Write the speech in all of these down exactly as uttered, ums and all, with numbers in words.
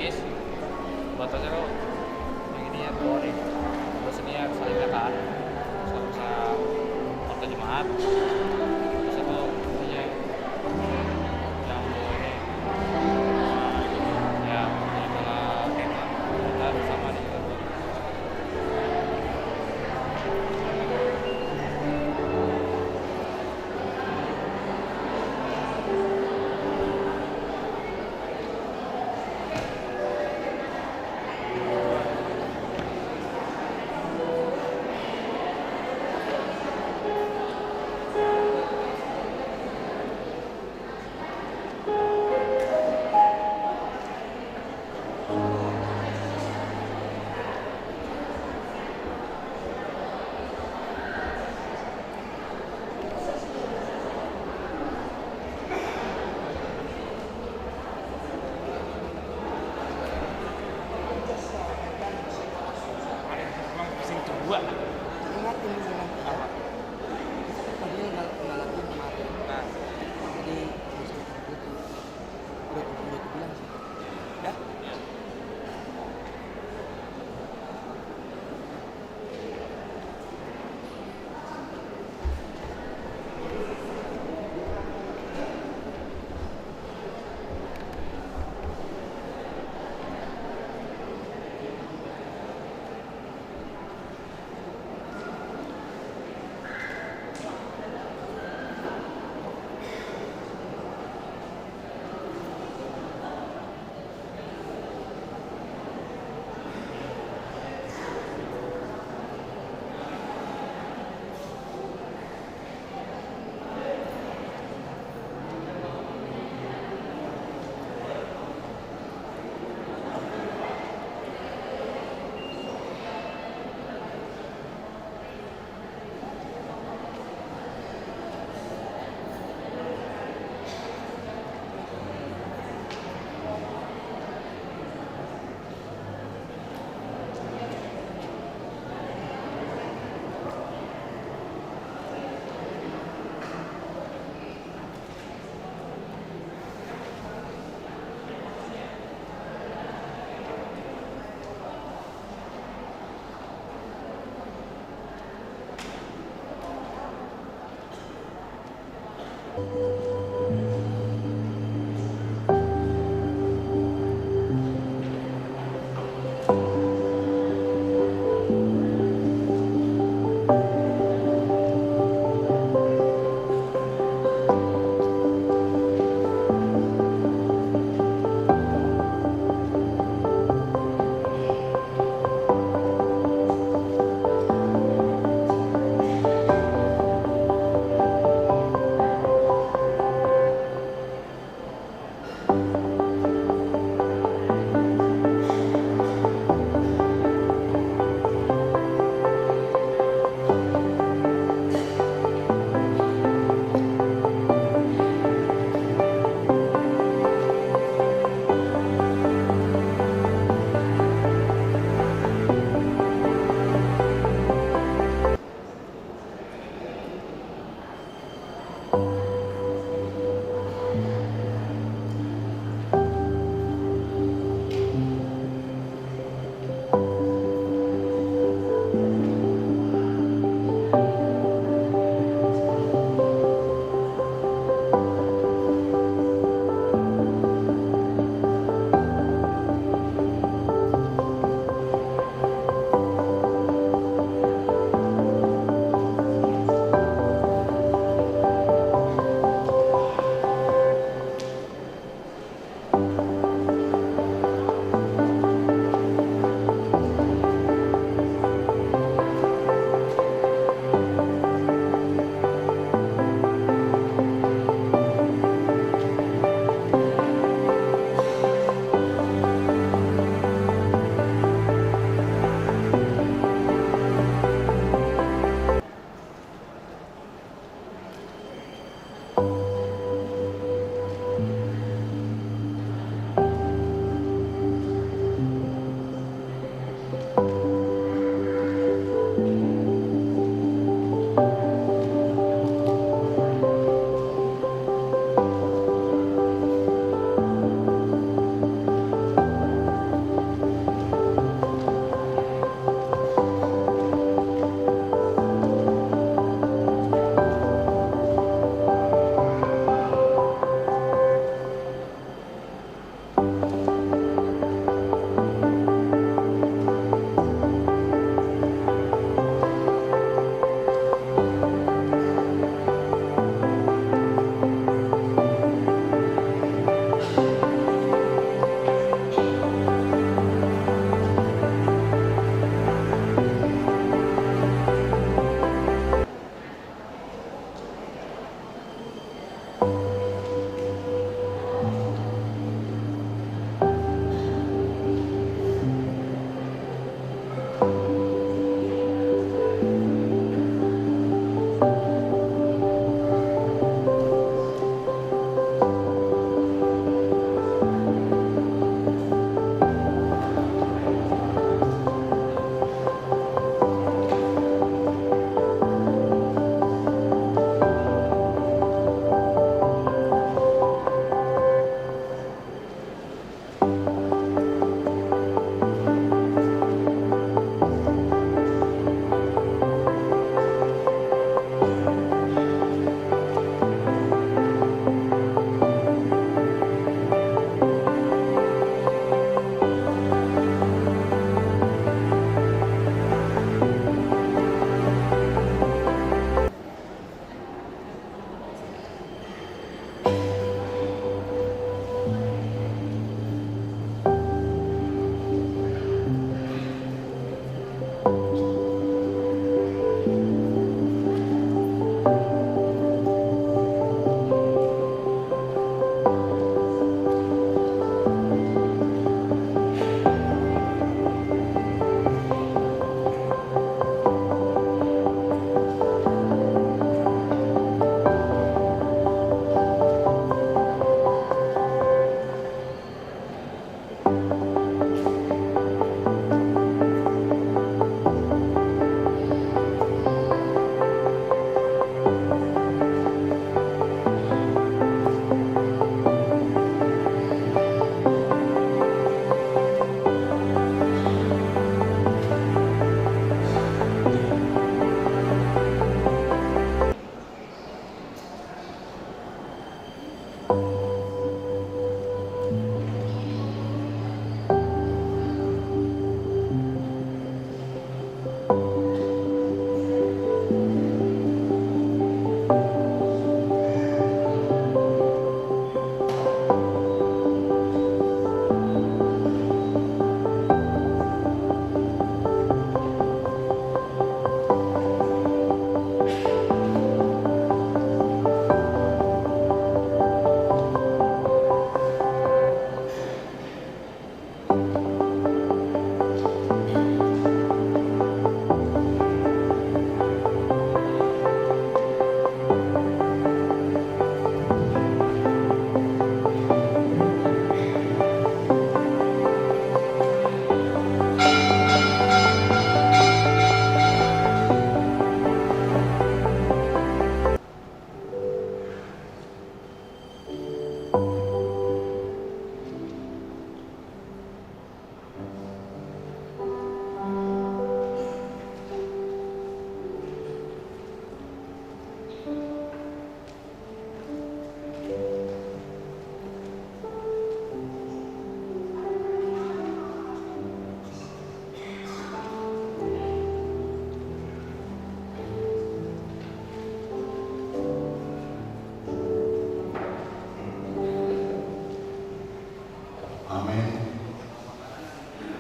Batasnya lo, yang ini ya, dua hari. Terus ini ya, salimnya kan. Terus kalau bisa waktu Jumat, terus itu ininya yang dua ini. Ya, ini adalah tema. Kita bersama di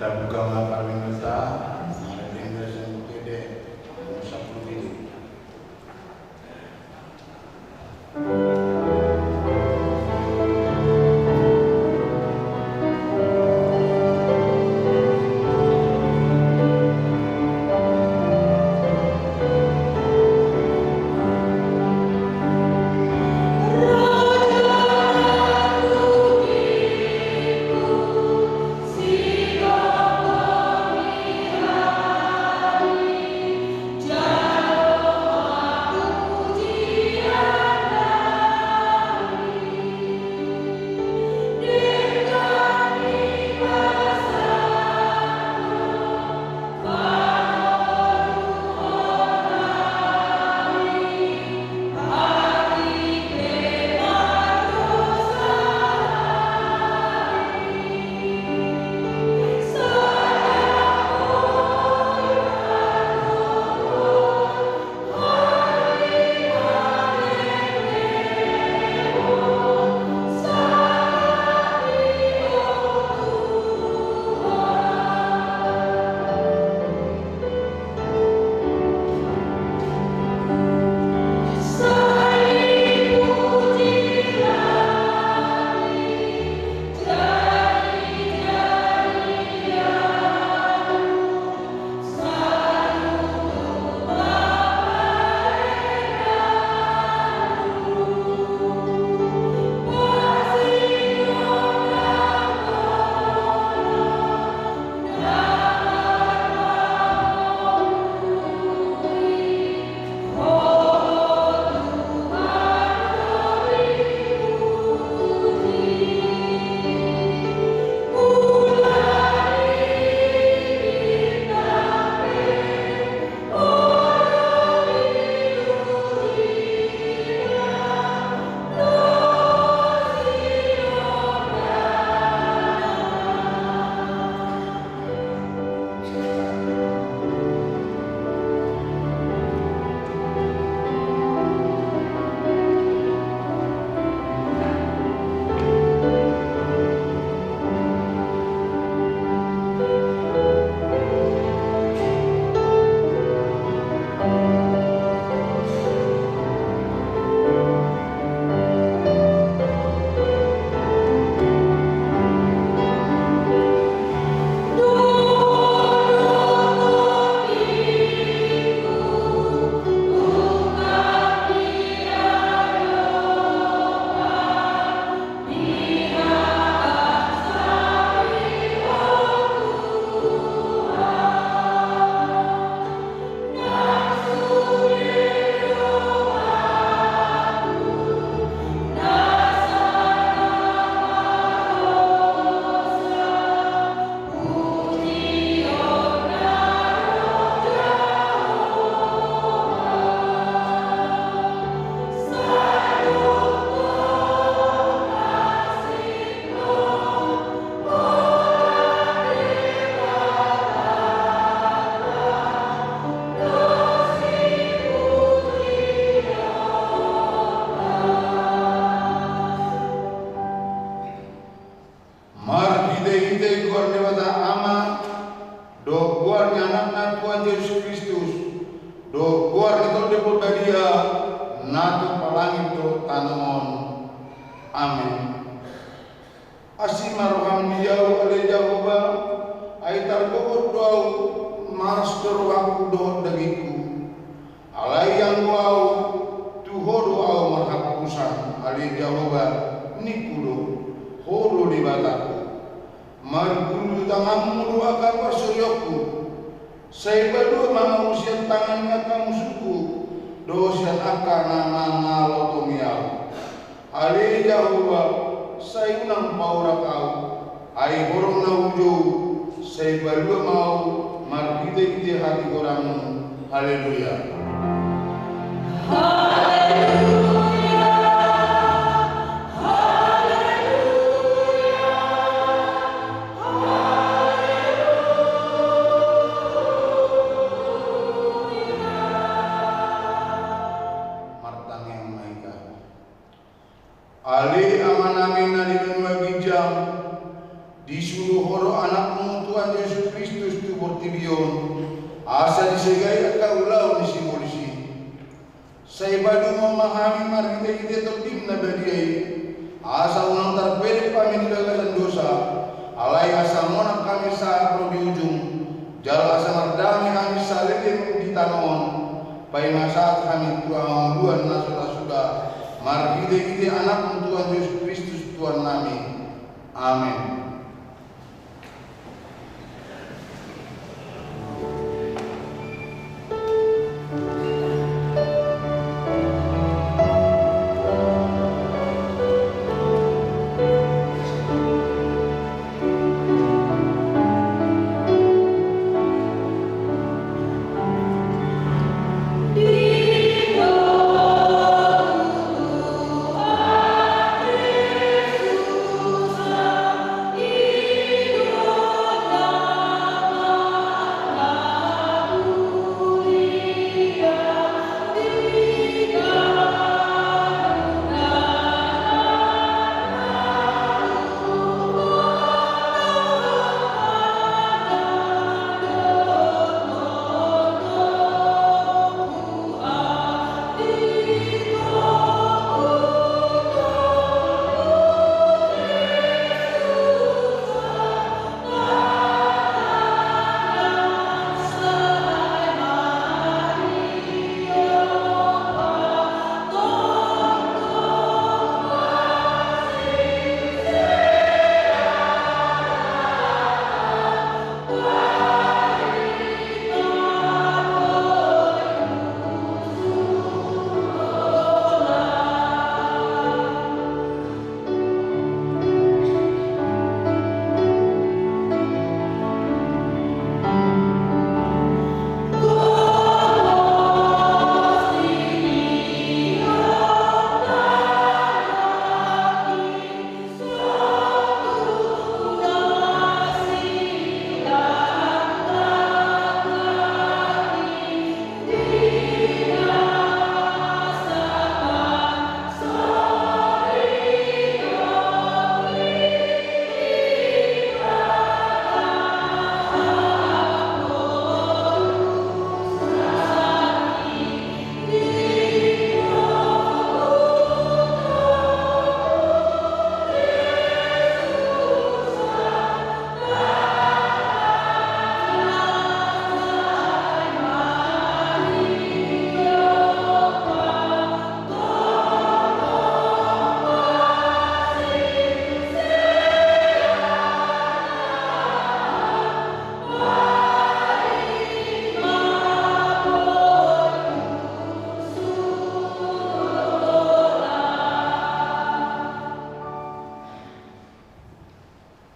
Buka ma parmingguta, marende sian Buku Ende, nomor sampulu pitu. Marhitehite goar ni Debata Ama, dohot goar ni Anakna Tuhan Jesus Kristus, dohot goar ni Tondi Porbadia, na tumompa langit dohot tano on. Amen. Asi ma roham di ahu, ale Jahowa, ai targogot do ahu, malas do rohangku dohot dagingku. Alai anggo ahu, tu Ho do ahu marhaposan, ale Jahowa, ningku do, Ho do Debatangku. Margulu tanganmu do angka parsorionku. Sai balua ma ahu sian tangan ni angka musungku, dohot sian angka na mangalotongi ahu. Ale Jahowa, sai unang paurak ahu, ai horong na hujou, sai balua ma ahu marhitehite hatigoranmu. Haleluya. Haleluya. Haleluya. Haleluya. Martangiang ma hita. Ale Amanami na di banua ginjang, disuruh Anakmu Tuhan Jesus Kristus tu portibi on, asa disegai angka ulaon ni sibolis i. Sai padomu ma hami marhitehite Tondim na badia i, asa unang tarpedek hami di bagasan dosa, alai asa monang hami sahat ro di ujung, jala asa mardame hami saleleng di tano on, paima sahat hami tu hangoluan na so tasuda, marhitehite Anakmu Tuhan Jesus Kristus Tuhannami. Amen.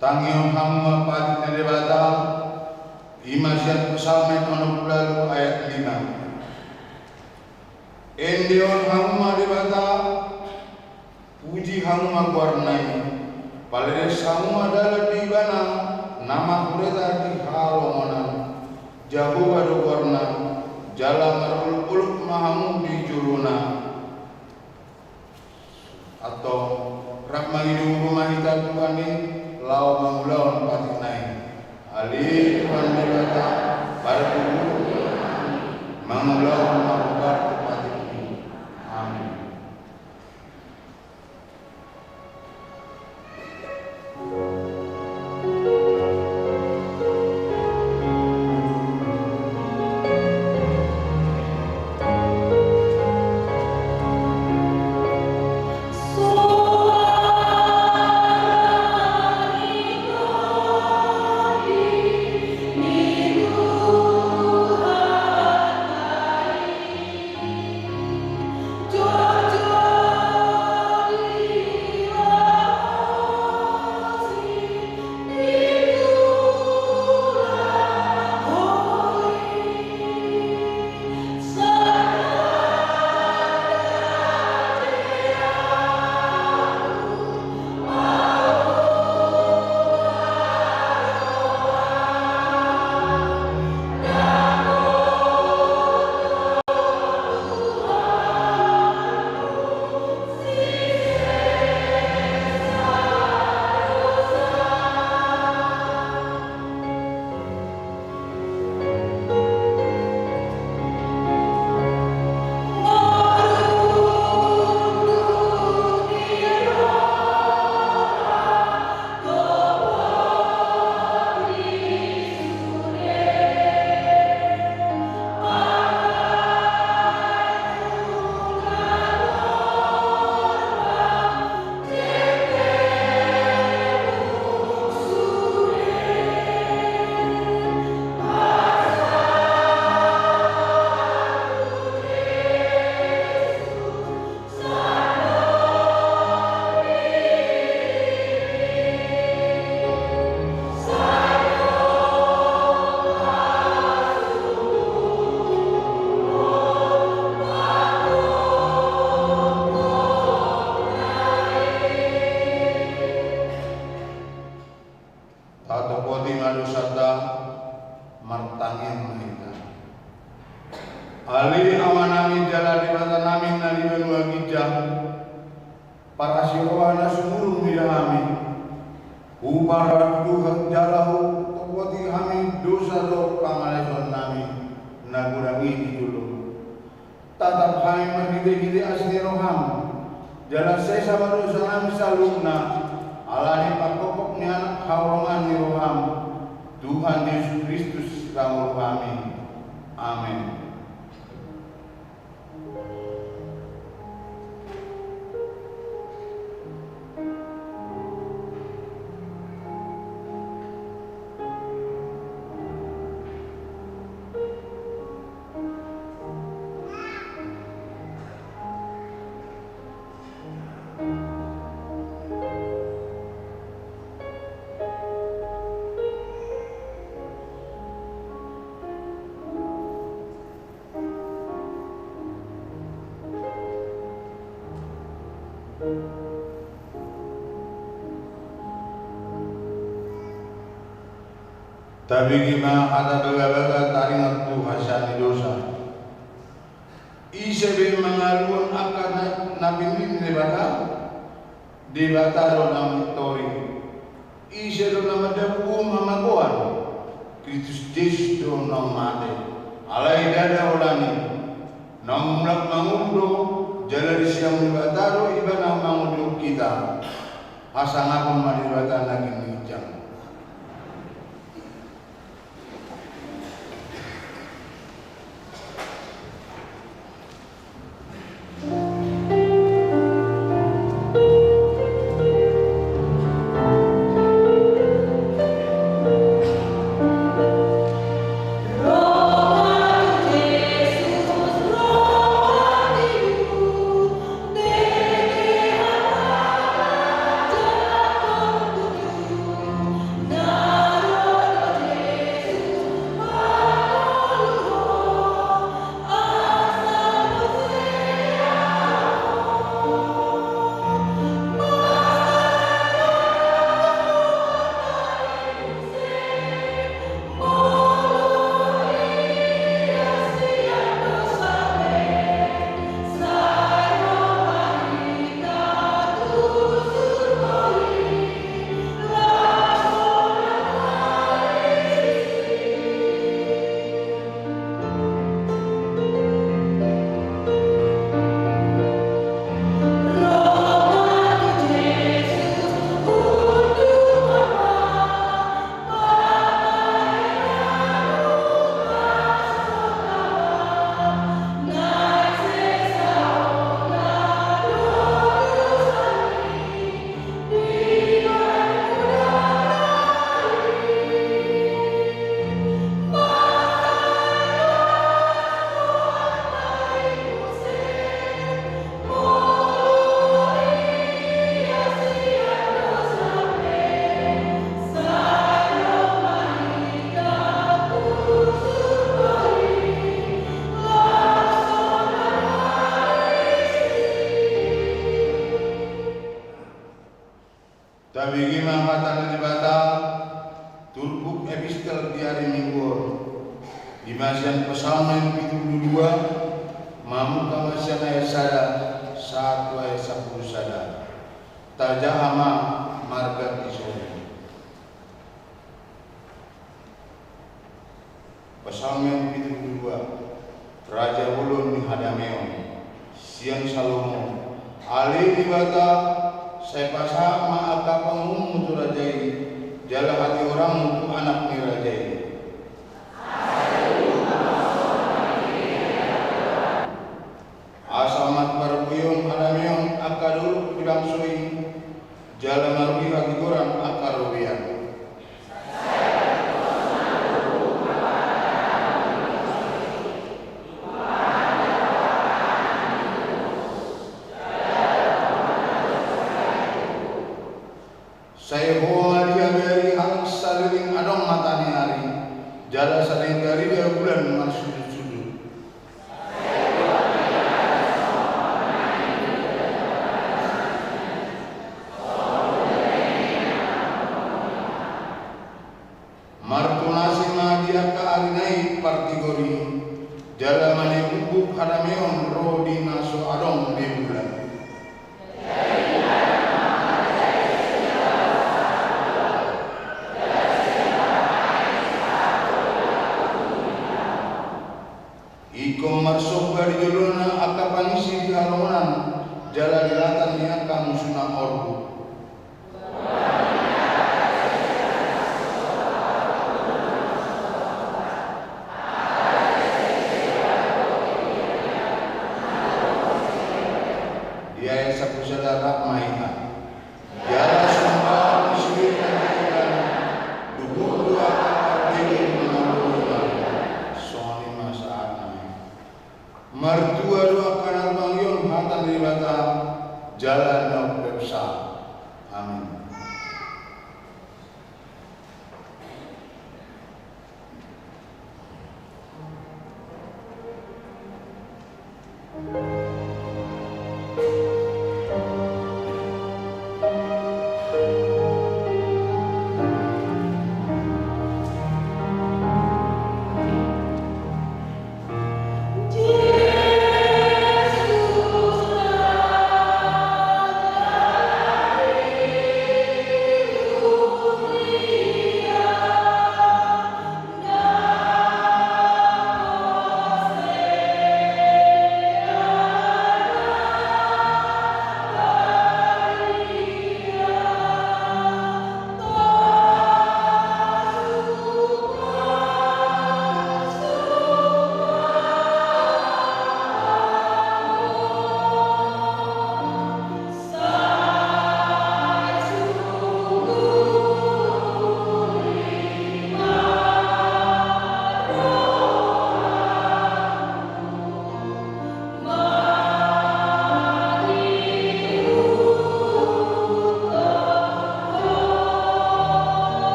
Tangihon hamu ma patik ni Debata, i ma sian Psalmen onom pulu ualu ayat lima. Endehon hamu ma Debata, puji hamu ma goarna i, paleles hamu ma dalan ni ibana, na marhureta di halongonan. Jahowa do goarna, jala marolopolop ma hamu di jolona. Antong, rap mangido huhut ma hita Tuhan i, laho mangulahon patikna i. Ale Tuhan Debata, parguru, mangulahon ma hubar tu patikmi. Amen. Di ma dosanta, martangiang ma hita. Ale Amanami jala Debatanami na di banua ginjang, parasi roha na sumurung mida hami, huparrohahon jala hutopoti hami dosa dohot pangalaosion nami na godang i di jolo. Tatap hami marhitehite asi ni roham, jala sesa ma dosa nami saluhutna, ala ni pangkophop ni Anak haholongan ni roham, Tuhan Jesus Kristus Raja nami. Amen. Tabege ma hata bagabaga taringot tu hasesaan ni dosa. Ise be mangaluhon angka na, na pinillit ni Debata? Debata do na mangotori. Ise do na mandabu uhum hamagoan? Kristus Jesus do naung mate, alai ndada holan i, naung mulak mangolu do, jala disiamun Debata do ibana mangondokhon hita. Hasangapon ma Debata na ginjang. Tabege ma hata ni Debata, turpuk epistel di ari Minggu on. Di ma sian Psalmen pitu pulu dua, mamungka ma sian ayat sada, sahat tu ayat sampulu sada. Tajaha ma marga Israel. Psalmen pitu pulu dua. Raja bolon ni hadameon. Sian Salomo. Ale Debata, sai pasahat ma angka panguhummu tu raja i, jala hatigoranmu tu anak ni raja i. Asa mat parbue hadameon angka dolok di bangso i, jala maruli hatigoran angka robean. Sai ho ma diari-ari halak saleleng adong mataniari, jala saleleng garida bulan marsudutsudut. Martonasi ma di angka ari na i partigor i, jala manemumbuk hadameon ro di na so adong be bulan. Ingkon marsomba di jolona angka pangisi di halongonan, jala di latan ni angka musuna orbuk. Di ayat sampulu sada rap ma hita. Jala somba ni sude na di Tuhan, luhut do angka parbege mangalo i. Songon i ma sahatna. Martua do angka na rumangion hata ni Debata, jala na umpeopsa. Amin.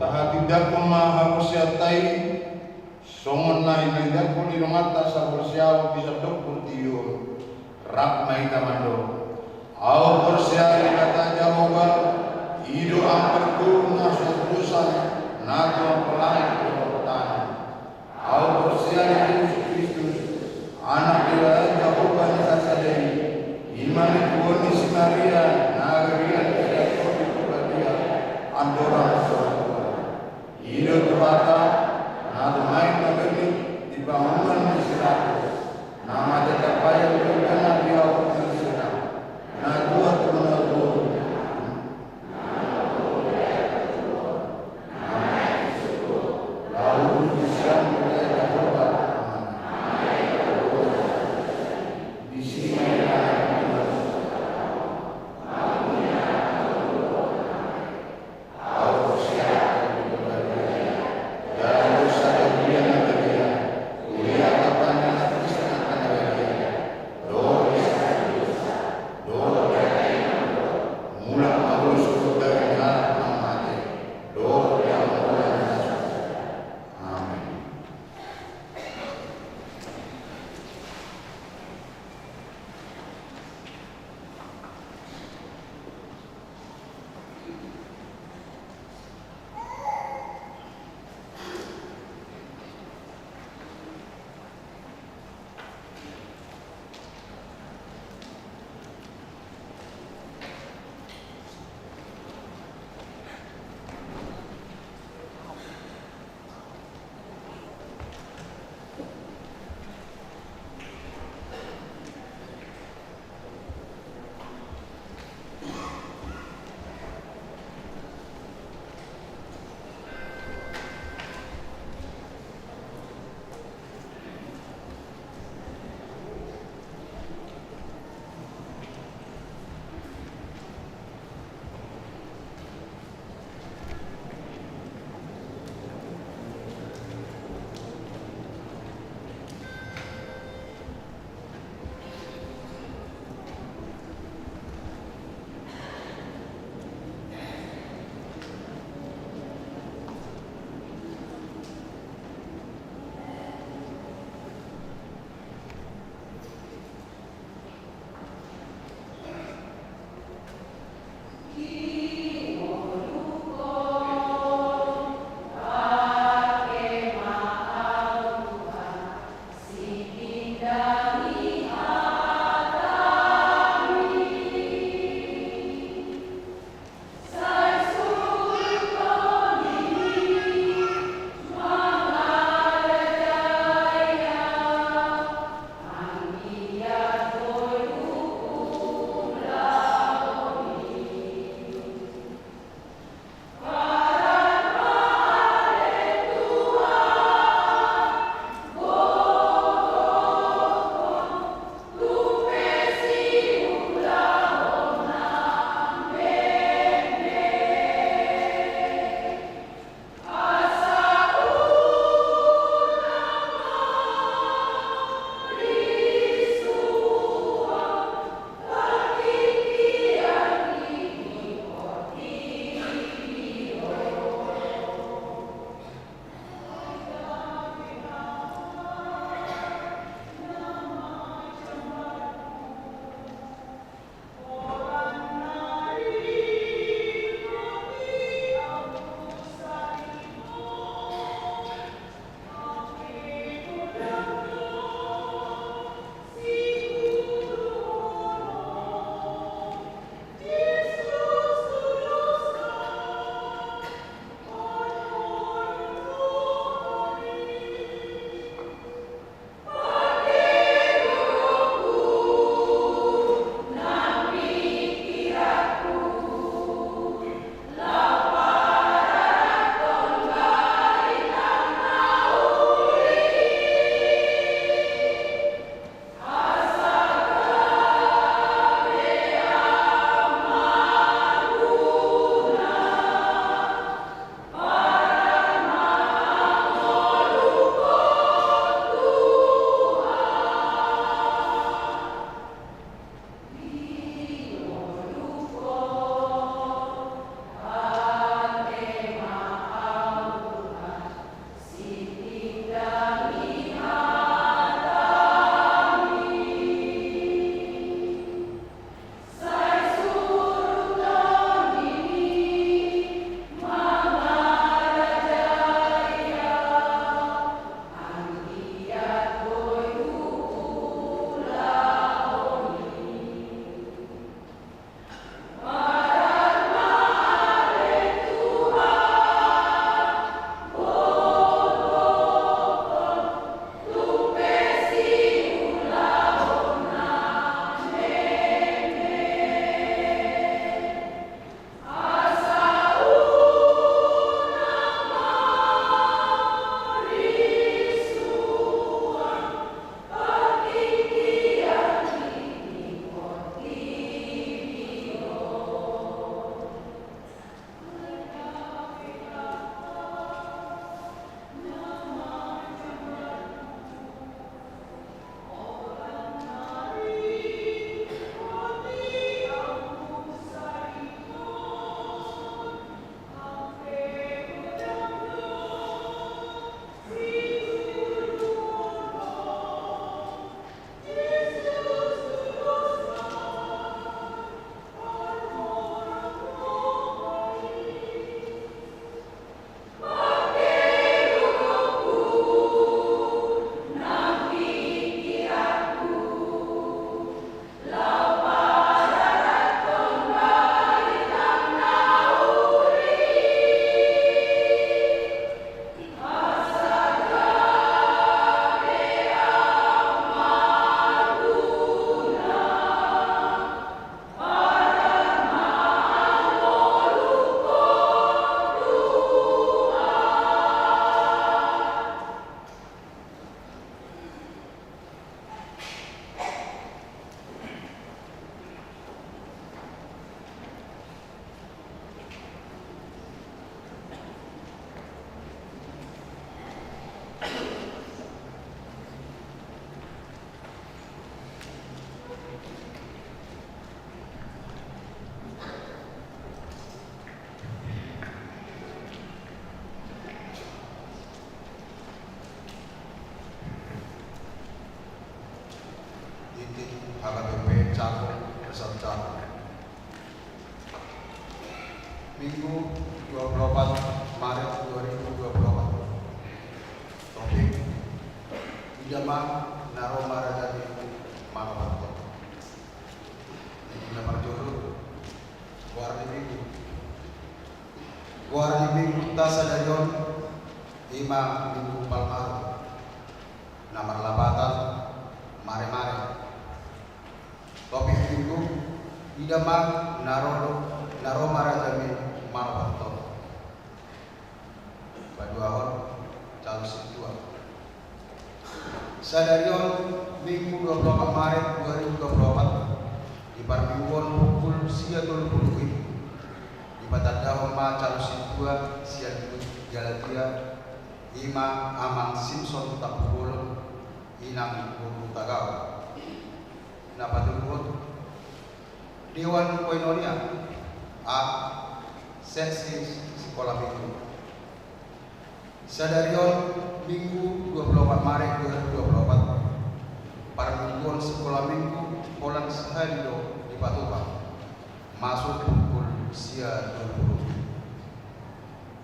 Tahatindangkon ma haporseaonta i, songon na hinatindangkon ni donganta saporseaon di sandok portibi on. Rap ma hita mandok. Ahu porsea di Debata Jahowa, i do amparku na so dosa, na tumompa langit dohot tano. Ahu porsea di Jesus Kristus, Anak ni Debata Jahowa na sasada i, i ma nitubuhon ni si Maria, na gabe anak ni Debata Jahowa, andorang so. I do Tuhanta, na tumaen na bernit di panguhuman ni si Pilatus, na mate tarpajal di balian na di ahu tu si na, na tuat tu na tuat. Dua puluh empat Maret dua ribu dua puluh empat. Topik: Ida ma na ro marajami manopathon. Di na parjolo, goar ni minggu. Goar ni mingguta sadari on i ma Minggu Palmarum, na marlapatan maremare. Topik minggu: Ida ma na ro, na ro marajami manopathon. Paduahon, calon sintua. Sadari on Minggu dua puluh empat Maret dua ribu dua puluh empat, di parmingguon pukul sia tolu pulu wib, dipatandahon ma calon sintua sian Galatia, i ma Amang Simson Tampubolon, inang boru Hutagaol. Na patoluhon, Dewan Koinonia, a, seksi sikola minggu. Sadari on Minggu dua puluh empat Maret dua ribu dua puluh empat, parmingguon sikola minggu holan sahali do dipatupa, masuk pukul sia tolu pulu.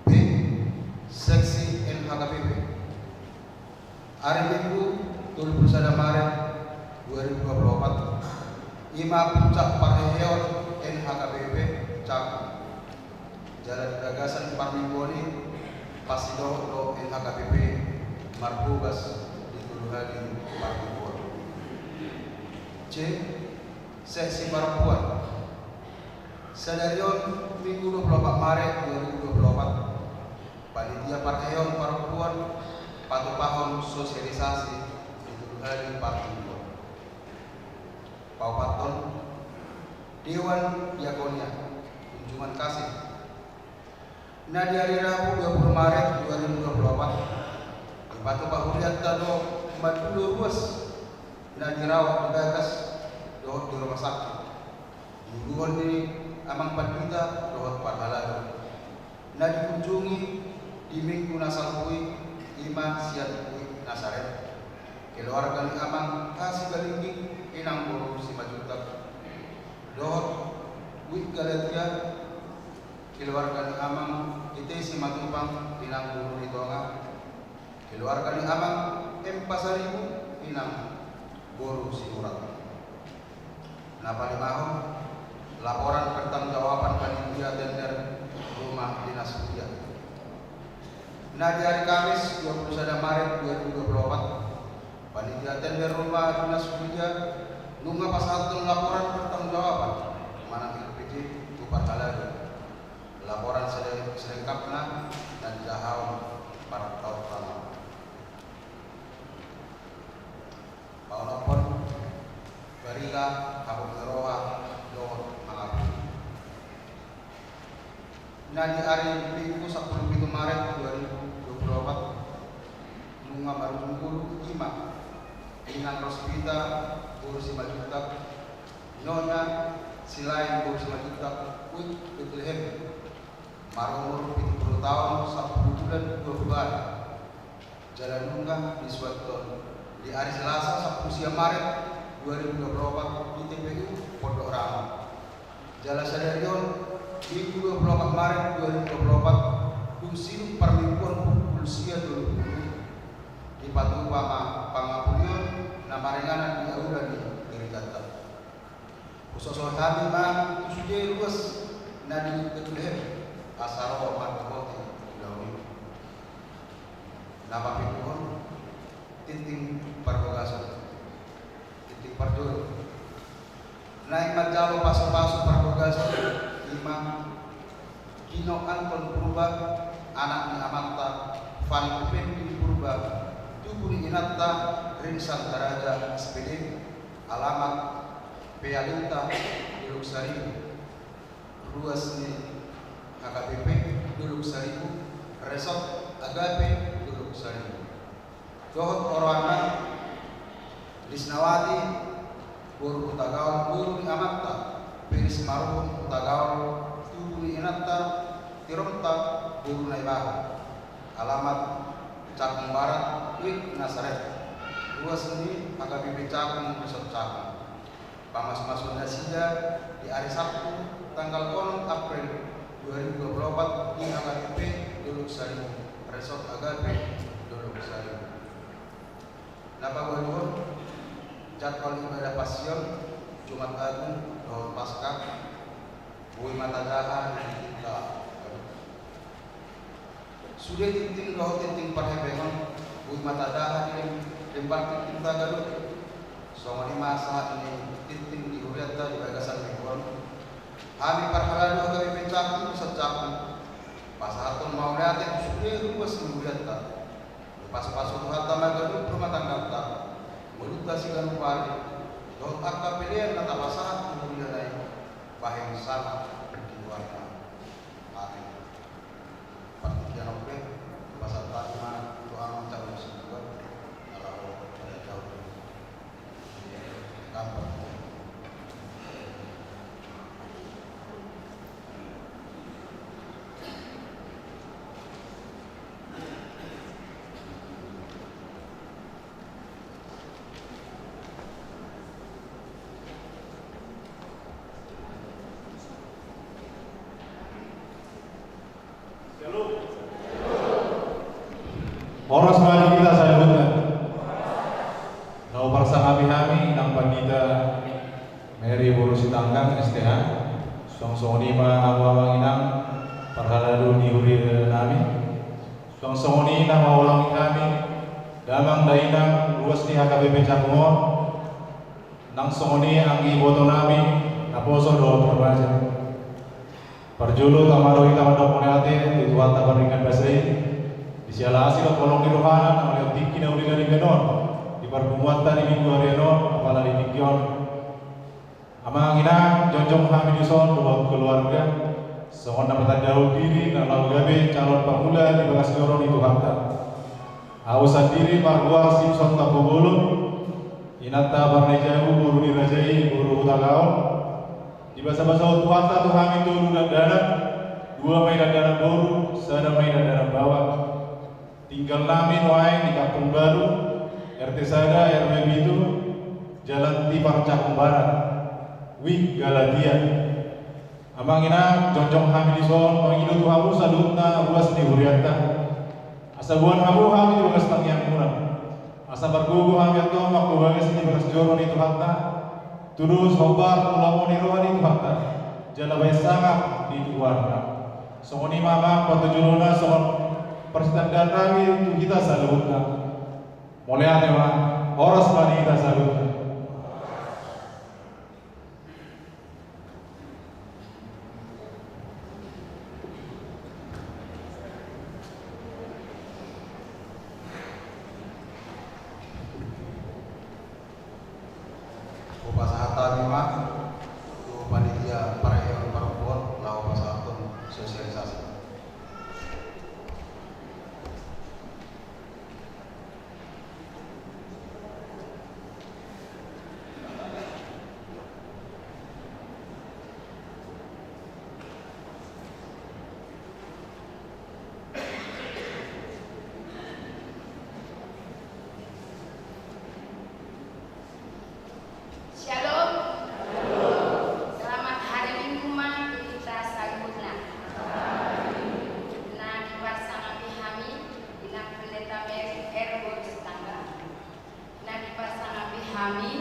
B, seksi N H K P P. Ari Minggu tolu pulu sada Maret dua ribu dua puluh empat, i ma puncak parheheon N H K P P Cakung. Jala di bagasan parmingguon i, pasidohot do N H K P P marbogas di tolu hali parmingguon. C, seksi parompuan. Sadari on Minggu dua puluh empat Maret dua ribu dua puluh empat, panitia parheheon parompuan patupahon sosialisasi di tolu hali parmingguon. Paopathon, Dewan Diakonia, kunjungan kasih. Na di ari Rabu dua pulu Maret dua ribu dua pulu opat, dipatupa hurianta do mandulo ruas na dirawat di bagas dohot di rumah sakit, di uluhon ni amang pandita dohot parhalado. Na dikunjungi di minggu na salpu i, i ma sian U I Nasaret, keluarga ni amang Hasigalingging inang boru Simanjuntak, dohot U I Galatia, keluarga ni amang Ite Simatupang inang boru Ritonga, keluarga ni amang M Pasaribu inang boru Sinurat. Na palimahon, laporan pertanggungjawaban panitia tender rumah dinas huria. Na di ari Kamis dua pulu sada Maret dua ribu dua pulu opat, panitia tender rumah dinas huria nunga pasahathon laporan pertanggungjawaban manang L P J tu parhalado. Laporan sele-, selengkapna na dijahahon partaon tama. Paonomhon, Barila, habot ni roha dohot mangapuli. Na di ari Minggu sampulu pitu Maret dua ribu dua pulu opat, nunga marujung ngolu i ma Inang Rospita boru Simanjuntak, Nyonya Silaing boru Simanjuntak, U I Betlehem, marumur pitu pulu taon sampulu bulan dua pulu ari. Jala nunga disuathon di ari Selasa sampulu sia Maret dua ribu dua pulu opat di T P U Pondok Ranggon. Jala sadari on, Minggu dua pulu opat Maret dua ribu dua pulu opat, dung sidung parmingguon pukul sia tolu pulu, dipatupa ma pangapulion na maringanan di aula ni gerejanta. Husosohi hami ma tu sude ruas na di Betlehem, asa ro mandohoti ulaon i. Na papitu on, tintin parbogason. Tintin parjolo. Naeng manjalo pasupasu parbogason, i ma Ginoanton Purba, anak ni amanta Fani Pendi Purba, tubu ni inanta Ringsan Daraja S P D, alamat Pealinta, Dolok Saribu, ruas ni H K B P Dolok Saribu, Resort Agape Dolok Saribu. Dohot oroanna, Lisnawati boru Hutagaol, boru ni amanta Peris Maruhun Hutagaol, tubu ni inanta Tiromta boru Naibaho, alamat Cakung Barat, U I Nasaret, ruas ni H K B P Cakung, Resort Cakung. Pamasumasuon nasida di ari Sabtu tanggal onom April dua ribu dua puluh empat di H K B P Dolok Sarimu, Resort Agape Dolok Sarimu. Na paduahon, jadwal ibadah Pasion, Jumat Agung dohot Paskah, boi ma tajaha di tingki on. Sude tingting dohot tingting parhepengon, boi ma tajaha di lem-, lembar tingtinta ganup. Songon i ma sahat ni tingting di hurianta di bagasan minggu on. Hami parhalado H K B P Cakung, Pusat Cakung, pasahathon mauliate tu sude ruas ni hurianta. Pasupasu Tuhanta ma ganup rumah tangganta, ngolunta siganup ari, dohot angka pelean na tapasahat tu huriana i, bahen sangap di goarna. Amin. Partingkian on pe, pasahat hami ma tu amang Cakung Sibuan, na laho manjalo. Horas ma di hita saluhutna. Laho parsangapi hami inang pandita Mary boru Sitanggang, S T H. Suang songon i ma hamu amang inang parhalado ni huria nami. Suang songon i na mauliate hami damang dainang ruas ni H K B P Cakung on. Nang songon i anggi iboto nami naposo dohot remaja. Parjolo tama do hita mandok mauliate tu Tuhanta pardenggan basa i, di siala asi dohot holong ni rohana na mangihut tingki na uli na denggan on di parpunguanta di minggu ari on, apala di tingki on. Amang inang, jongjong hami dison dohot keluarga, songon na patandahon diri na laho gabe calon pangula di bagas joro ni Tuhanta. Ahu sandiri margoar Simson Tampubolon, inanta Parnejabu boru ni raja i boru Hutagaol. Dibasabasahon Tuhanta tu hami tolu dakdanak, dua ma i dakdanak boru, sada ma i dakdanak baoa. Tinggal nami nuaeng di Kampung Baru, R T sada, R W pitu, Jalan Tipar Cakung Barat, Wing Galatia. Amang inang, jongjong hami dison mangido tu hamu saluhutna ruas ni hurianta. Asa boan hamu hami di bagas tangiangmuna. Asa margogo hami antong manghabagas di bagas joro ni Tuhanta. Tudos hombar tu lomo ni roha ni Tuhanta. Jala bahen sangap di goarna. Songon i ma amang patujolona songon parsitandaan nami tu hita saluhutna. Mauliate ma, horas ma di hita saluhutna. Hupasahat hami ma tu panitia parheheon parompuon laho pasahathon sosialisasi. Shalom. Selamat hari Minggu ma tu hita saluhutna. Na diparsangapi hami, Inang Pendeta Mary R boru Sitanggang. Na diparsangapi hami,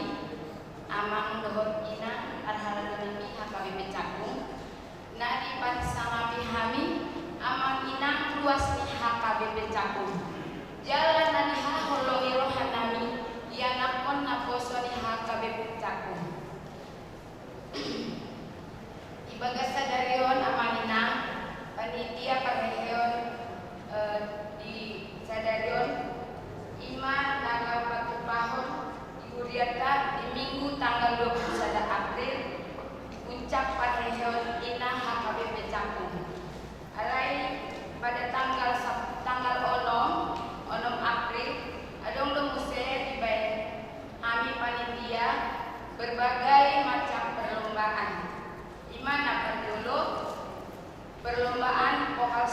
amang dohot inang parhalado nami H K B P Cakung. Na diparsangapi hami, amang inang ruas ni H K B P Cakung. Jala na dihaholongi roha nami, ianakhon naposo ni H K B P Cakung. Di bagas sadari on amang inang, panitia parheheon, eh, di sadari on, i ma na laho patupahon di hurianta di Minggu tanggal dua puluh sada April, puncak parheheon ina H K B P Cakung. Alai pada tanggal Sab-, tanggal onom, onom April, adong do muse dibaen hami panitia berbagai macam perlombaan. I ma na parjolo, perlombaan vokal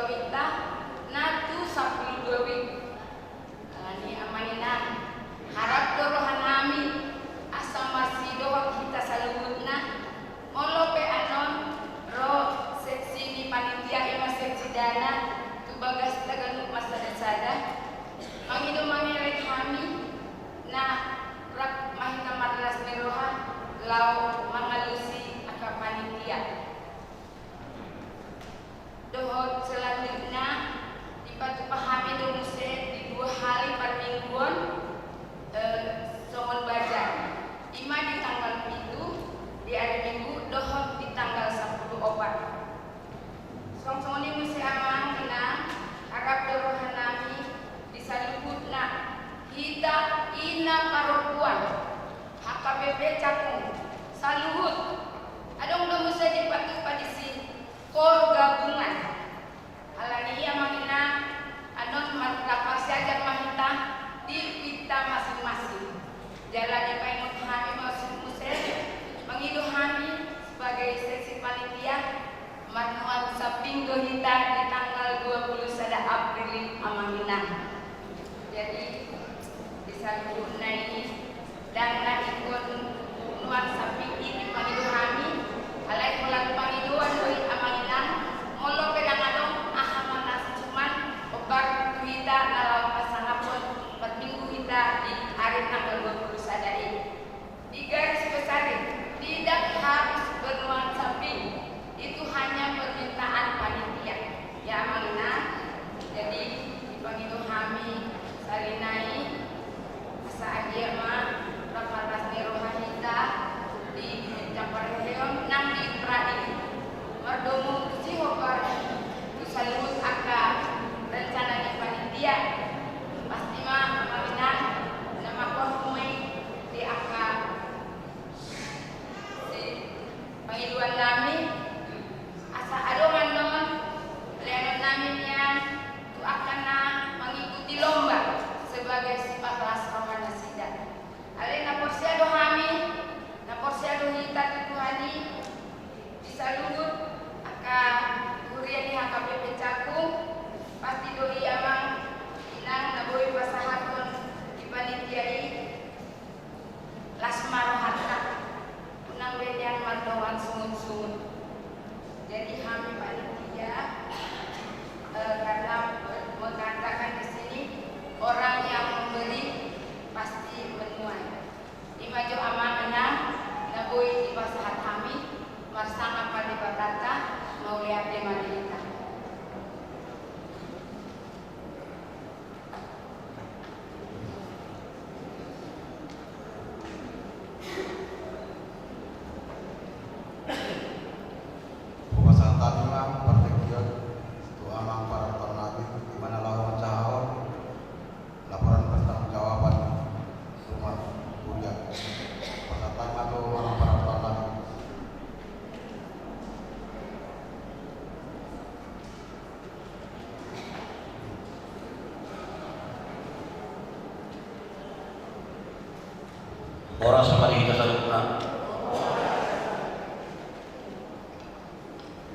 Wikta na tu sampulu dua wik. Alani i amang inang, harap do rohanami asa marsidohot hita saluhutna. Molo pe annon ro seksi ni panitia, i ma seksi dana, tu bagas Tagalug marsada-sada, mangido mangelek hami, na rap ma hita marlas ni roha laho mangalusi angka panitia. Dohot selanjutna, dipatupa hami do muse di dua hali parmingguon, eh, songon baja. I ma di tanggal pitu, di ari Minggu, dohot di tanggal sampulu opat. Suang songon i muse amang inang, harap do rohanami di saluhutna, hita ina parompuan H K B P Cakung saluhut, adong do muse dipatupa disi kor gabungan. Alani i amang inang, annon mar-, marsiajar ma hita di wikta masing-masing. Jala dipaingot hami ma muse, mangido hami sebagai seksi panitia, marnuan sambing do hita di tanggal dua puluh sada April i amang inang. Jadi, di saluhutna i, ndang na ingkon nuan sambing i dipangido hami, alai holan pangidoan do i amang inang, molo pe ndang adong aha ma na suman, hombar tu hita na laho pasangaphon parminggu hita di ari tanggal dua puluh sada i. Di garis besar i, tidak harus bernuan sambing, itu hanya permintaan panitia. Ya, amang inang, jadi dipangido hami sahali nai, asa agia ma rap marlas ni roha hita di jenjang parheheon nang di pra i. Mardomu tusi hombar tu saluhut angka rencana ni panitia. Pasti ma amang inang, na mangkorhon ma i di angka si pangidoan nami, asa adong annon lehonon nami nian tu angka na mangikuti lomba sebagai sipata las roha nasida. Alai na porsea do hami, na porsea do hita tu Tuhan i, di saluhut angka huria ni H K B P Cakung, pasti do i amang inang na boi pasahathon di panitia i. Las ma rohanta, unang be nian mardongan sungut-sungut. Jadi hami panitia, eh, karena mengatakan di sini orang yang memberi pasti menuai. I ma jo amang inang na boi dipasahat hami, marsangap ma di Batanta, mauliate ma di hita. Hupasahat hami ma partingkian tu amang parompuan nami, di mana laho manjahahon laporan pertanggungjawaban rumah kuliah. Hupasahat hami ma tu amang parompuan nami. Horas ma di hita saluhutna.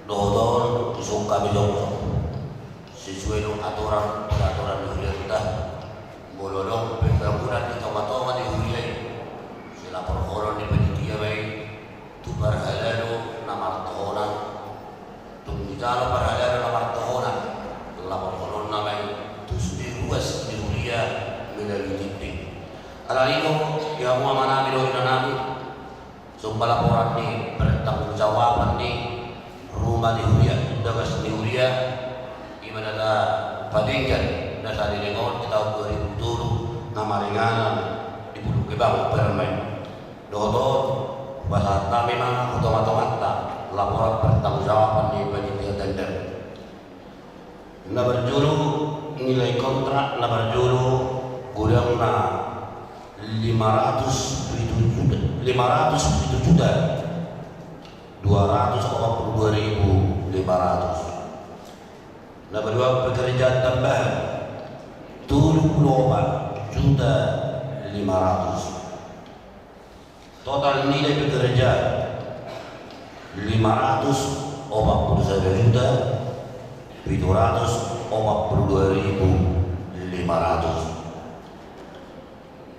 Dohot on, isungkun hami jongjong sesuai dohot aturan, peraturan ni hurianta. Molo adong pembangunan di tonga-tonga ni huria i, silaporhonon ni panitia ma i tu parhalado na martohonan. Tung dijalo parhalado na martohonan, laporhononna ma i tu sude ruas ni huria melalui dinding. Alani i do, di hamu amanami dohot inanami, somba laporan ni pertanggungjawaban ni rumah ni huria, bagas ni huria, i ma na tapadenggan na saleleng on di taon dua ribu tolu na maringanan di Pulo Gebang, Permen. Dohot on, hupasahat hami ma tu tonga-tonganta laporan pertanggungjawaban ni panitia tender. Na parjolo, nilai kontrak na parjolo godangna lima ratus pitu juta, lima ratus pitu juta dua ratus opat pulu dua ribu lima ratus. Na padua, pekerjaan tambahan tolu pulu opat juta lima ratus. Total nilai pekerjaan lima ratus opat pulu sada juta pitu ratus opat pulu dua ribu lima ratus.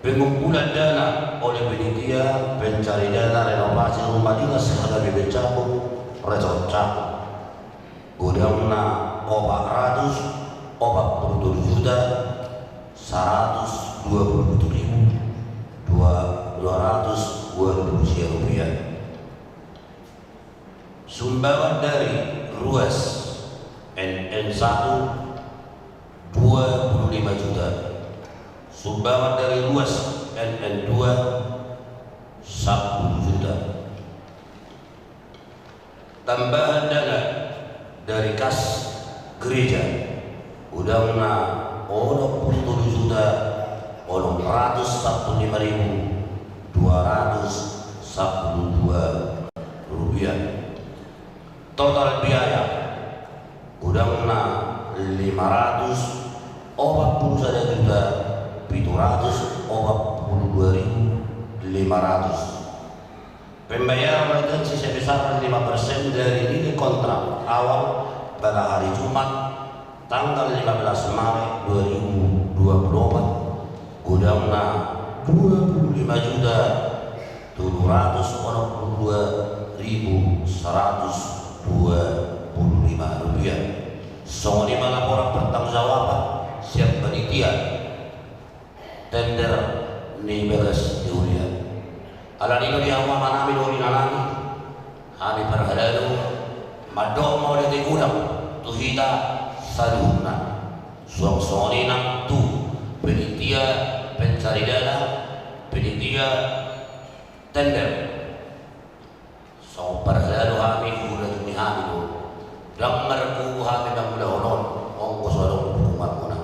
Pengumpulan dana oleh Panitia Pencari Dana Renovasi Rumah Dinas H K B P Cakung, Resort Cakung, godangna opat ratus opat pulu tolu juta saratus dua pulu pitu ribu dua ratus dua pulu sia rupiah. Sumbangan dari ruas N N satu, dua puluh lima juta. Sumbangan dari ruas N N dua, sepuluh juta. Tambahan dana dari kas gereja, godangna onom pulu tolu juta onom ratus sampulu lima ribu dua ratus sampulu dua rupiah. Total biaya, godangna lima ratus opat pulu sada juta pitu ratus opat pulu dua ribu lima ratus. Pembayaran retensi sebesar lima persen dari nilai kontrak awal pada hari Jumat tanggal lima belas Maret dua ribu dua puluh empat, godangna dua puluh lima juta tujuh ratus onom puluh dua ribu seratus dua puluh lima rupiah. Songon i ma laporan pertanggungjawaban sian panitia tender ni bagas ni huria. Alani i do di hamu amanami dohot inanami, hami parhalado mandok mauliate godang tu hita saluhutna. Suang songon i nang tu panitia pencari dana, panitia tender. Songon parhalado hami, huhut hami do, ndang margogo hami mangulahon on, anggo so adong dukunganmuna.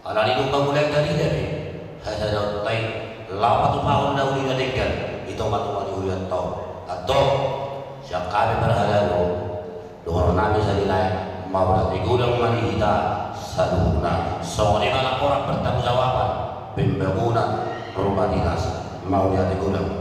Alani i do mangulahon tarida be hasadaonta i, laho patupahon na uli na denggan di tongatonga ni hurianta on. Antong, sian hami parhalado, dohononnami sahali nai, mauliate godang ma di hita saluhutna. Songon i ma laporan pertanggungjawaban pembangunan rumah dinas. Mauliate godang.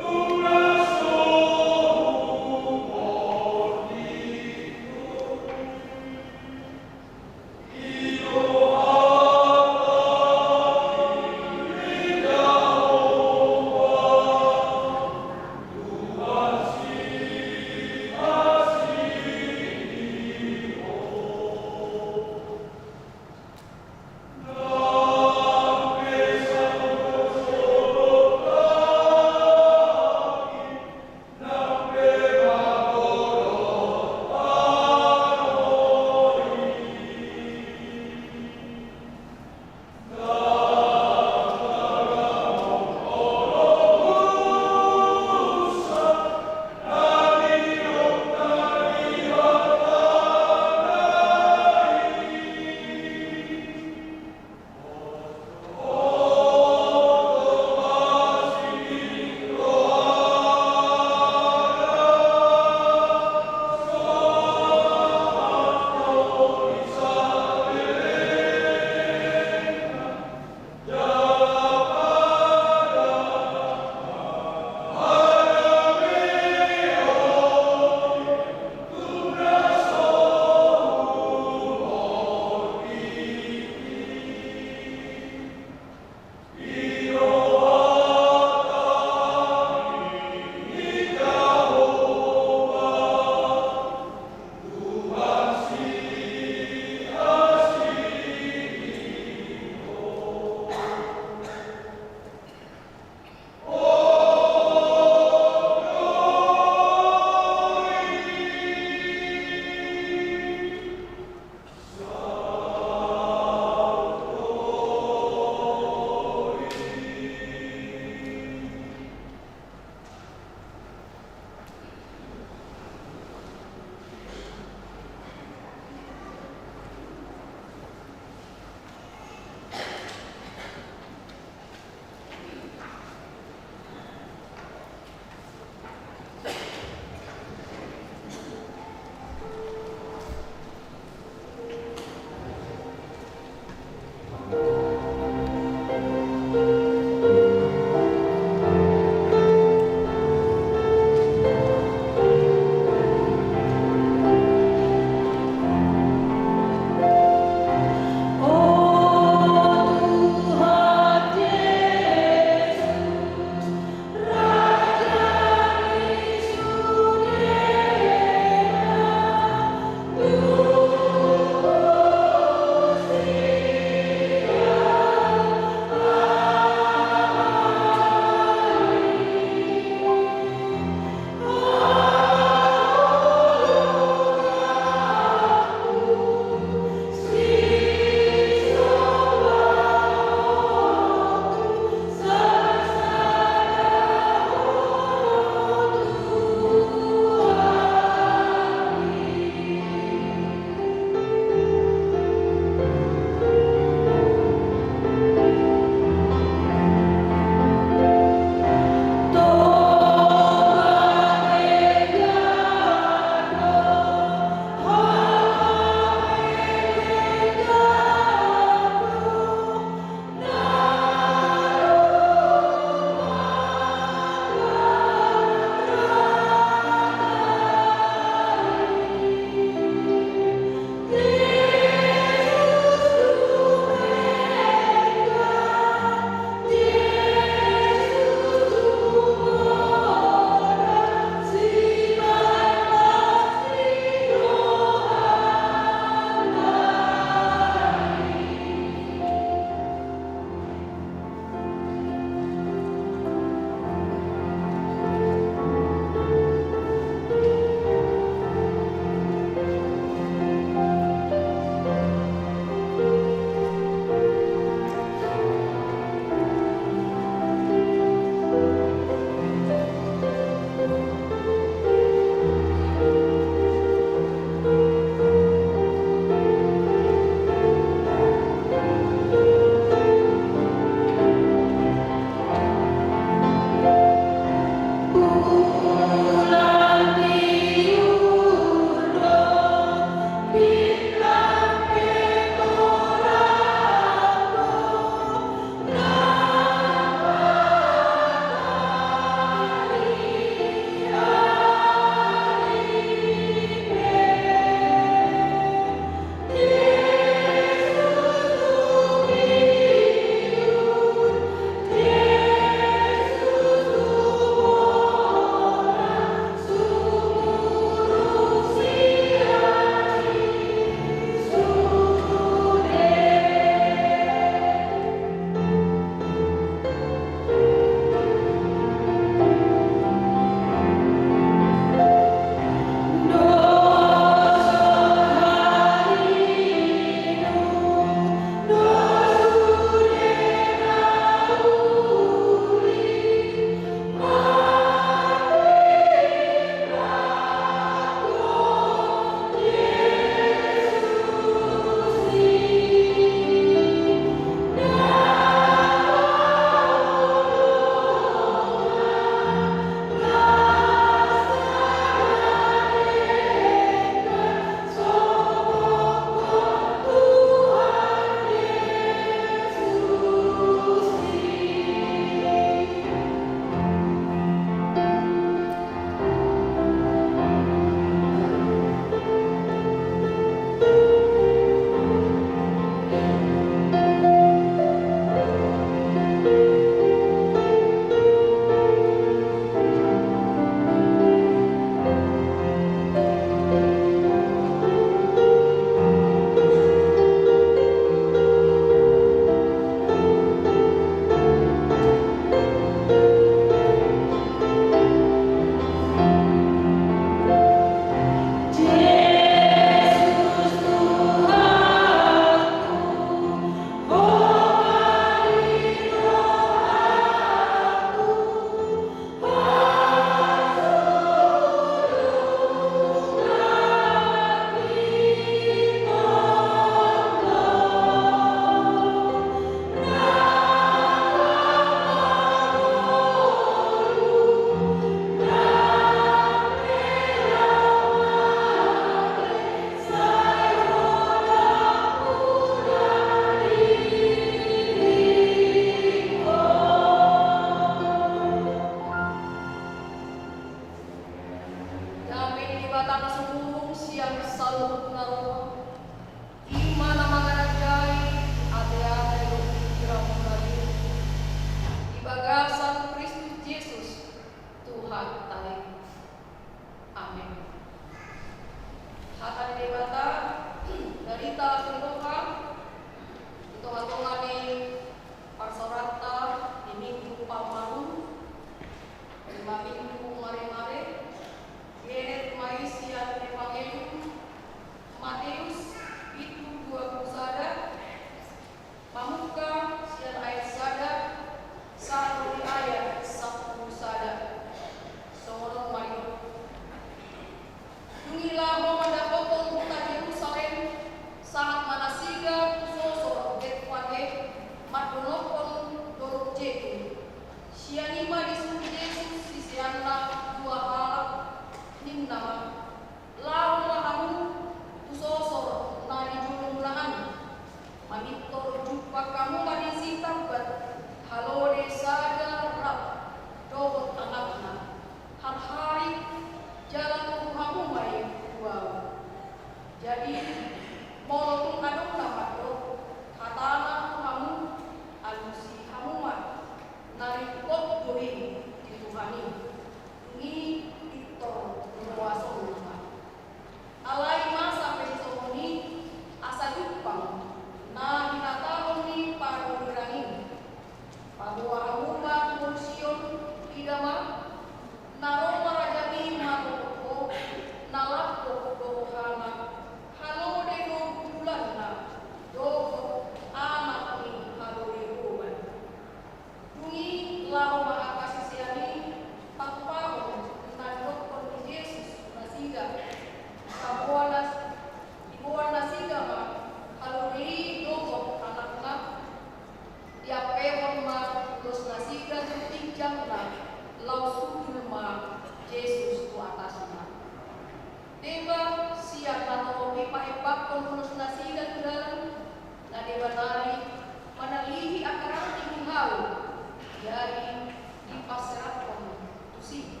parserathon tusi.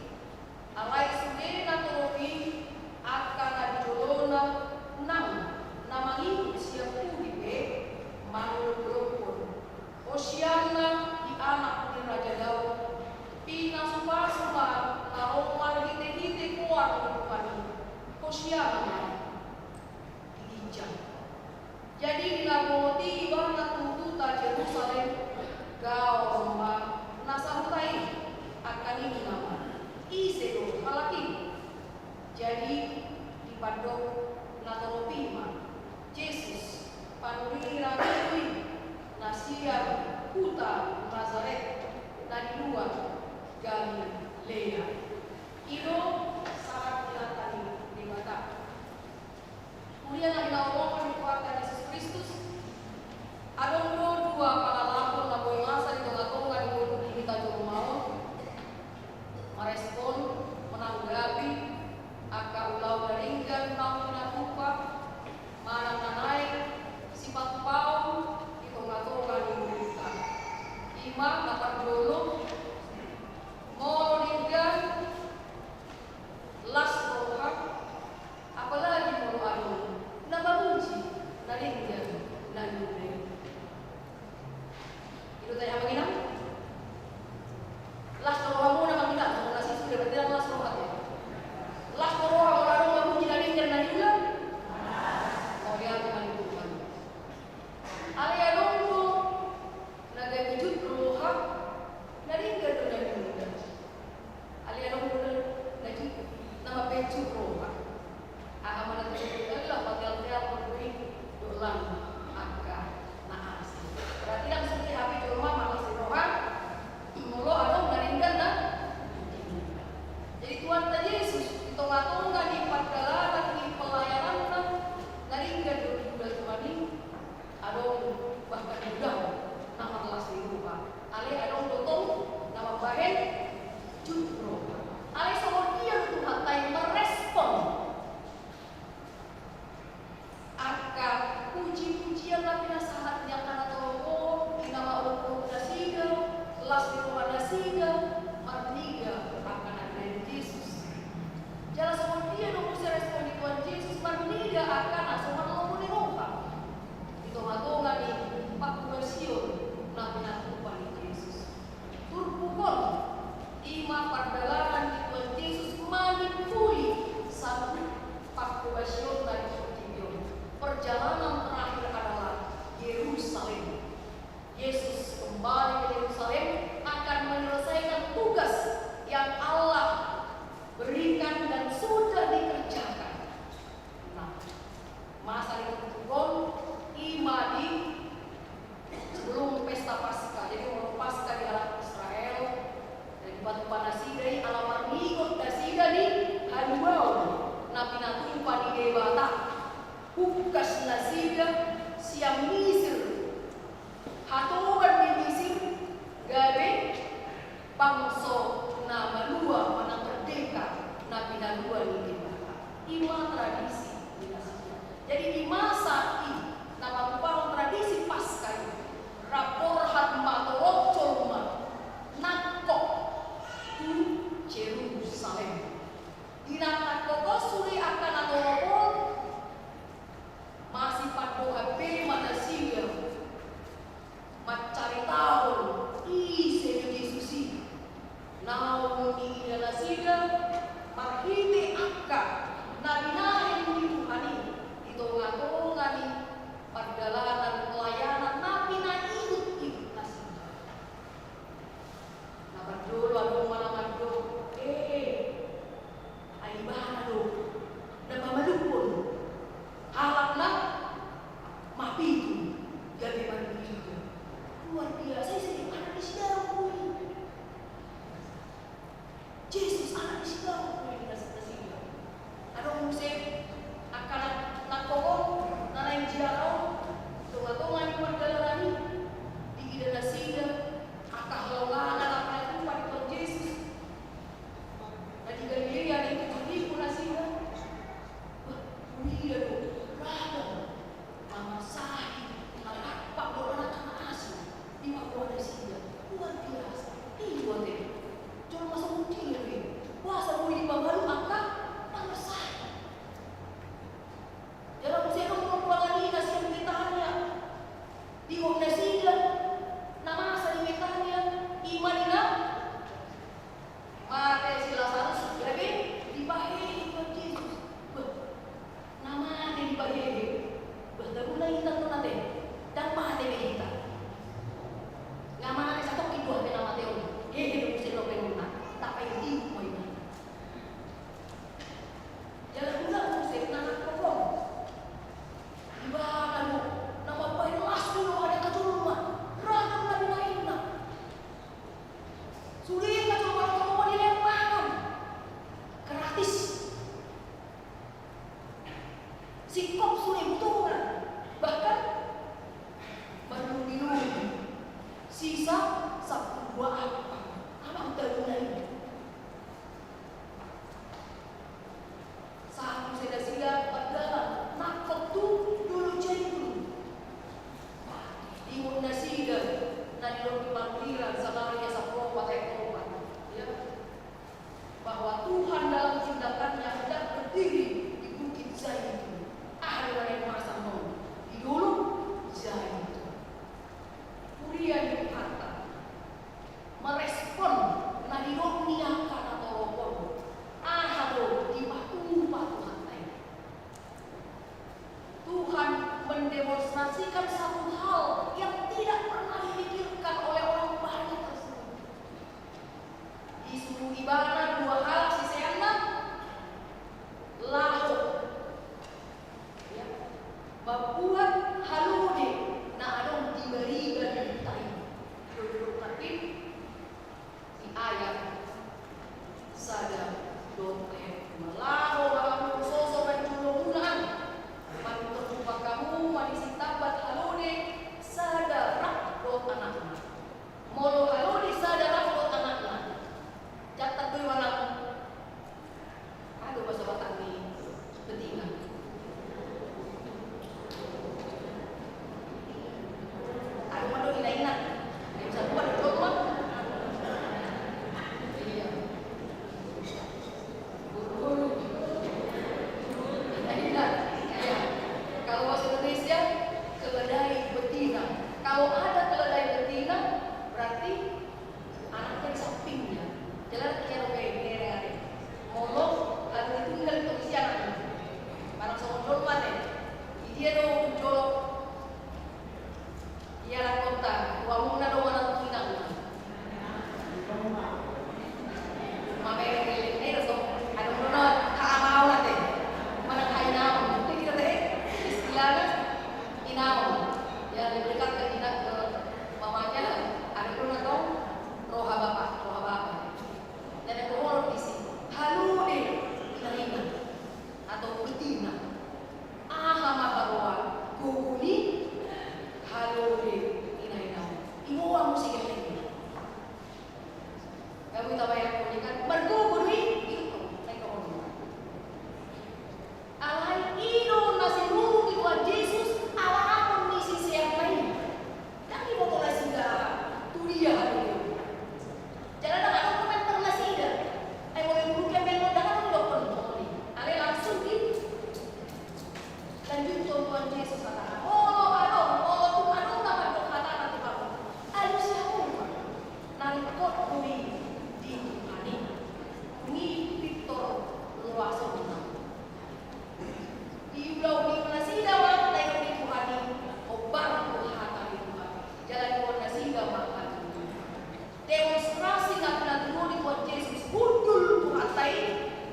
Alai sude na torop i angka na di jolona nang na mangihut sian pudi pe manggolonggolohon: Hosianna di Anak ni Raja Daud. Pinasupasu ma na ro marhitehite goar ni Tuhan i. Hosianna ma di ginjang. Jadi di na boti ibana tu huta Jerusalem, gaor ma na sahuta i, angka ninna ma: Ise do halak i? Jadi dipandok na torop i ma: Jesus, panurirang ni raja i, na sian huta Nazaret na di luat Galilea. I do sahat ni hata ni Debata. Huria na hinaholongan ni Tuhanta Jesus Kristus, adong do dua pangalahon na boi masa di tongatonga ni ngolu ni hita jolma on, marespon, menanggapi angka ulaon na denggan nang pinatupa manang na naeng sipatupaon di tongatonga ni ngolunta. I ma na parjolo, molo denggan, las roha, apalagi molo adong na mamuji na denggan na niula i. I do tahe, amang inang? Las do rohamuna, amang inang? Molo las i sude, berarti las roha, ya? Las do roha molo adong mamuji na denggan na niula? Mauliate ma di Tuhan. Alai adong do na gabe jut roha na denggan do na niula. Alai adong do na jut, na mambahen jut roha. Aha ma na jut roha? Lah, pateal-teal do i, dohot angka na asing. Berarti ndang sude hape jolma malas ni roha molo adong na denggan na. Jadi Tuhanta Jesus di tongatonga ni pardalanan ni pelayananna, na denggan do niula Tuhan i. Adong bahkan do na marlas ni roha. Alai adong do tong na mambahen jut roha. Alai songon dia do Tuhanta i merespon angka puji-pujian na pinasahat ni angka na torop on, di na mangolongolong nasida, las ni roha nasida, marnida angka na niula ni Jesus. Jala songon dia do muse respon ni Tuhan Jesus marnida angka na so marlomo ni roha di tongatonga ni panghobasion na pinatupa ni Jesus. Turpuk on, i ma pardalanan ni Tuhan Jesus manimbuli saluhut panghobasion na di portibi on. Perjalanan terakhir adalah Yerusalem. Yesus kembali ke Yerusalem akan menyelesaikan tugas yang Allah berikan dan sudah dikerjakan. Nah, masa di turpuk on, i ma di sebelum pesta Paskah. Jadi molo Paskah di halak Israel, jadi dipatupa nasida i ala marningot nasida di haluaon na pinatupa ni Debata. Hungkas nasida sian Misir, hatoban ni Misir, gabe bangso na malua manang merdeka na pinalua ni Debata. I ma tradisi ni nasida. Jadi di masa i na patupahon tradisi Paskah i, rap borhat ma torop jolma nangkok tu Jerusalem. Di na nangkok on sude angka na torop on, masipandohan be ma nasida mancaritahon ise do Jesus i. ibana dua halak siseanna laho, ya, mambuat halode na adong di bariba ni huta i. Didok nangkin di ayat sada dohot ayat dua. Laho ma hamu, soso manjolo unang, manungkun hamu, manisi tambat halode sada rak dohot anakna. Molo halode sada rak dohot anakna, jantan do i manang. Aha do bahasa Batak ni betina? Aha do mandok ina-ina? Ina bisa buat dong, Bang. Iya. Guru-guru. Ina-ina. Iya. Kalau bahasa Indonesia, keledai betina. Kalau ada keledai betina, berarti anaknya di sampingnya. Jelas dia, oke, dia ada. Molo, lalu itu tinggal di posisi anaknya. Barang songon jolma te. Dia do jolo. Ia lakon ta, tuamuna do manang inang. Mame geleng ni do so. Anu do na, haamaon ate. Manang hainaon. Itu kita te, istilahnya inaon. Ya, lebih dekat ke ina, ke mamanya, ada pun atau roha bapak, roha bapak. Dan yang kehormat di sini, halode ina-ina atau betina. Aha ma haroa gogo ni halode ina-ina? Iboan muse gellengna. Gabe tabayangkon i kan, margogo do i, gitu. Naik ke ono. Alai i do na sinurung ni Tuhan Jesus, ala angka ni siseanna i. Ndang diboto nasida tu dia halode i. Jala ndang adong komentar nasida. Ai molo i guru kemen ndang adong didokkon i. Alai langsung di lanjuthon Tuhan Jesus hatana. Molo adong, molo tung adong na mandok hatana tu hamu, alusi hamu ma. Na ringkot do i di Tuhan i. Nunga pintor loasonna. Diulahon nasida ma na nidok ni Tuhan i, hombar tu hata ni Tuhan. Jala diboan nasida ma hata ni Tuhan. Demonstrasi na pinatuduhon ni Tuhan Jesus hundul tu hata i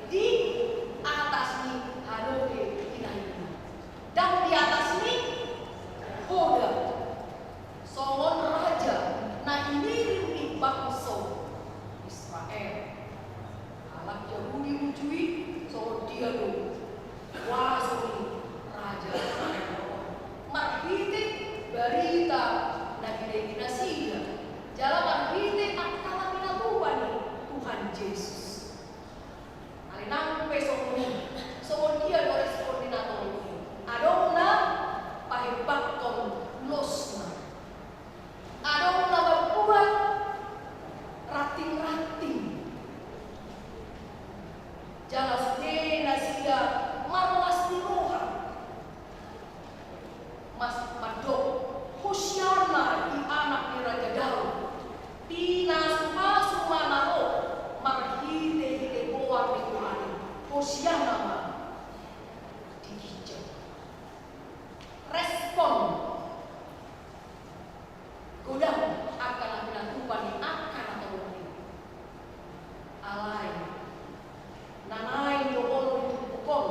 di atas ni halode ina-ina. Ndang di atas ni poda. Songon raja na hinirim ni bangso Israel. Halak Jahudi uju i, songon dia do huaso ni raja Israel on? Marhite barita na binahen nasida, jala marhite angka na pinatupa ni Tuhan Jesus. Alai nang pe songon i, songon dia do respon ni na tolu i? Adong na pahembangkon losna. Adong na mambuat ranting-ranting. Jala sude nasida marlas ni roha. Mas mandok, Hosianna di anak ni Raja Daud. Pinasu-pasu ma na ro marhite-hite goar ni Tuhan i. Hosianna ma di ginjang. Respon godang angka na pinatupa ni angka na tolu i. Alai na naeng do olo di turpuk on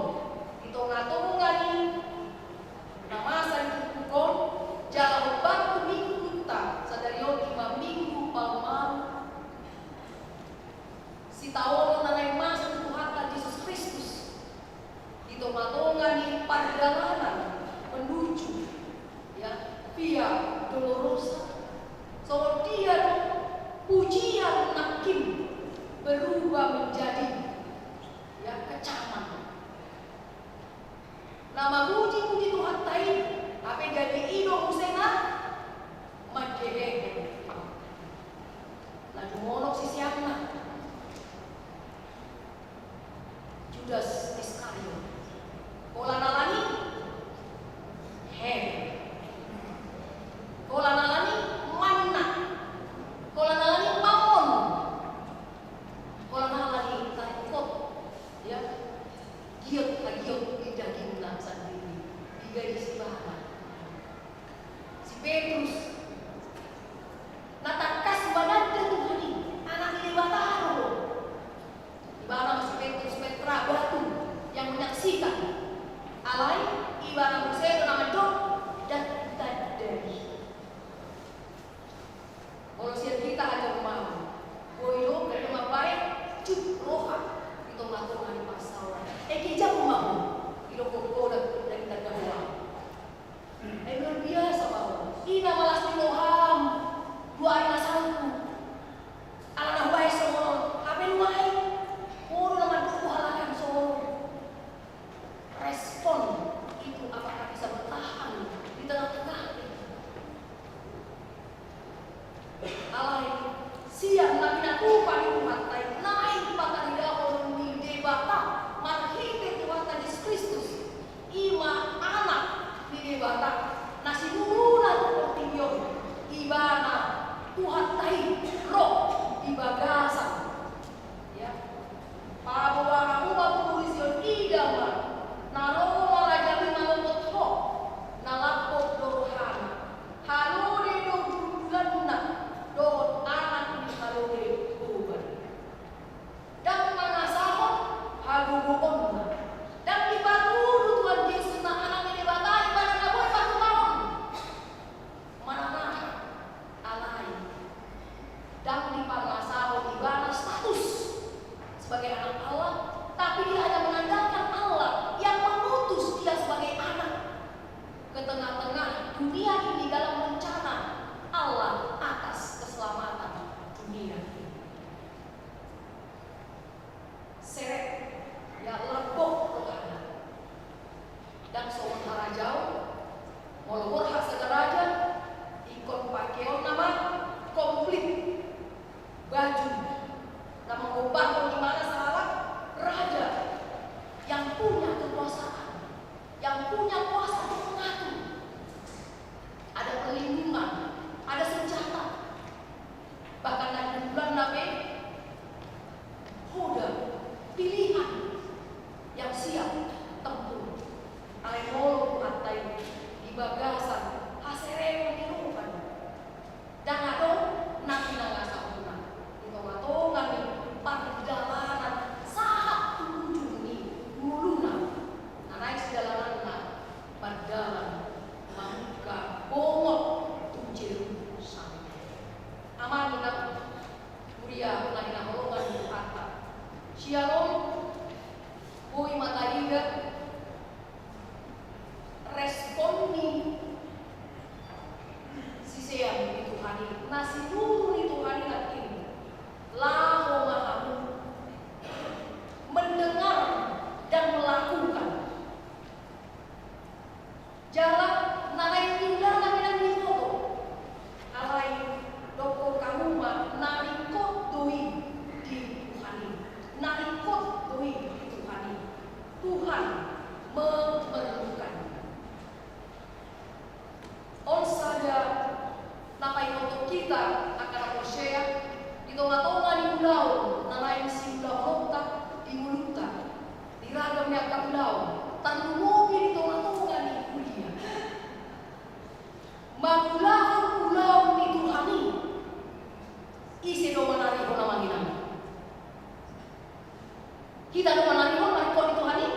Hita do manarihon na ringkot di Tuhan i?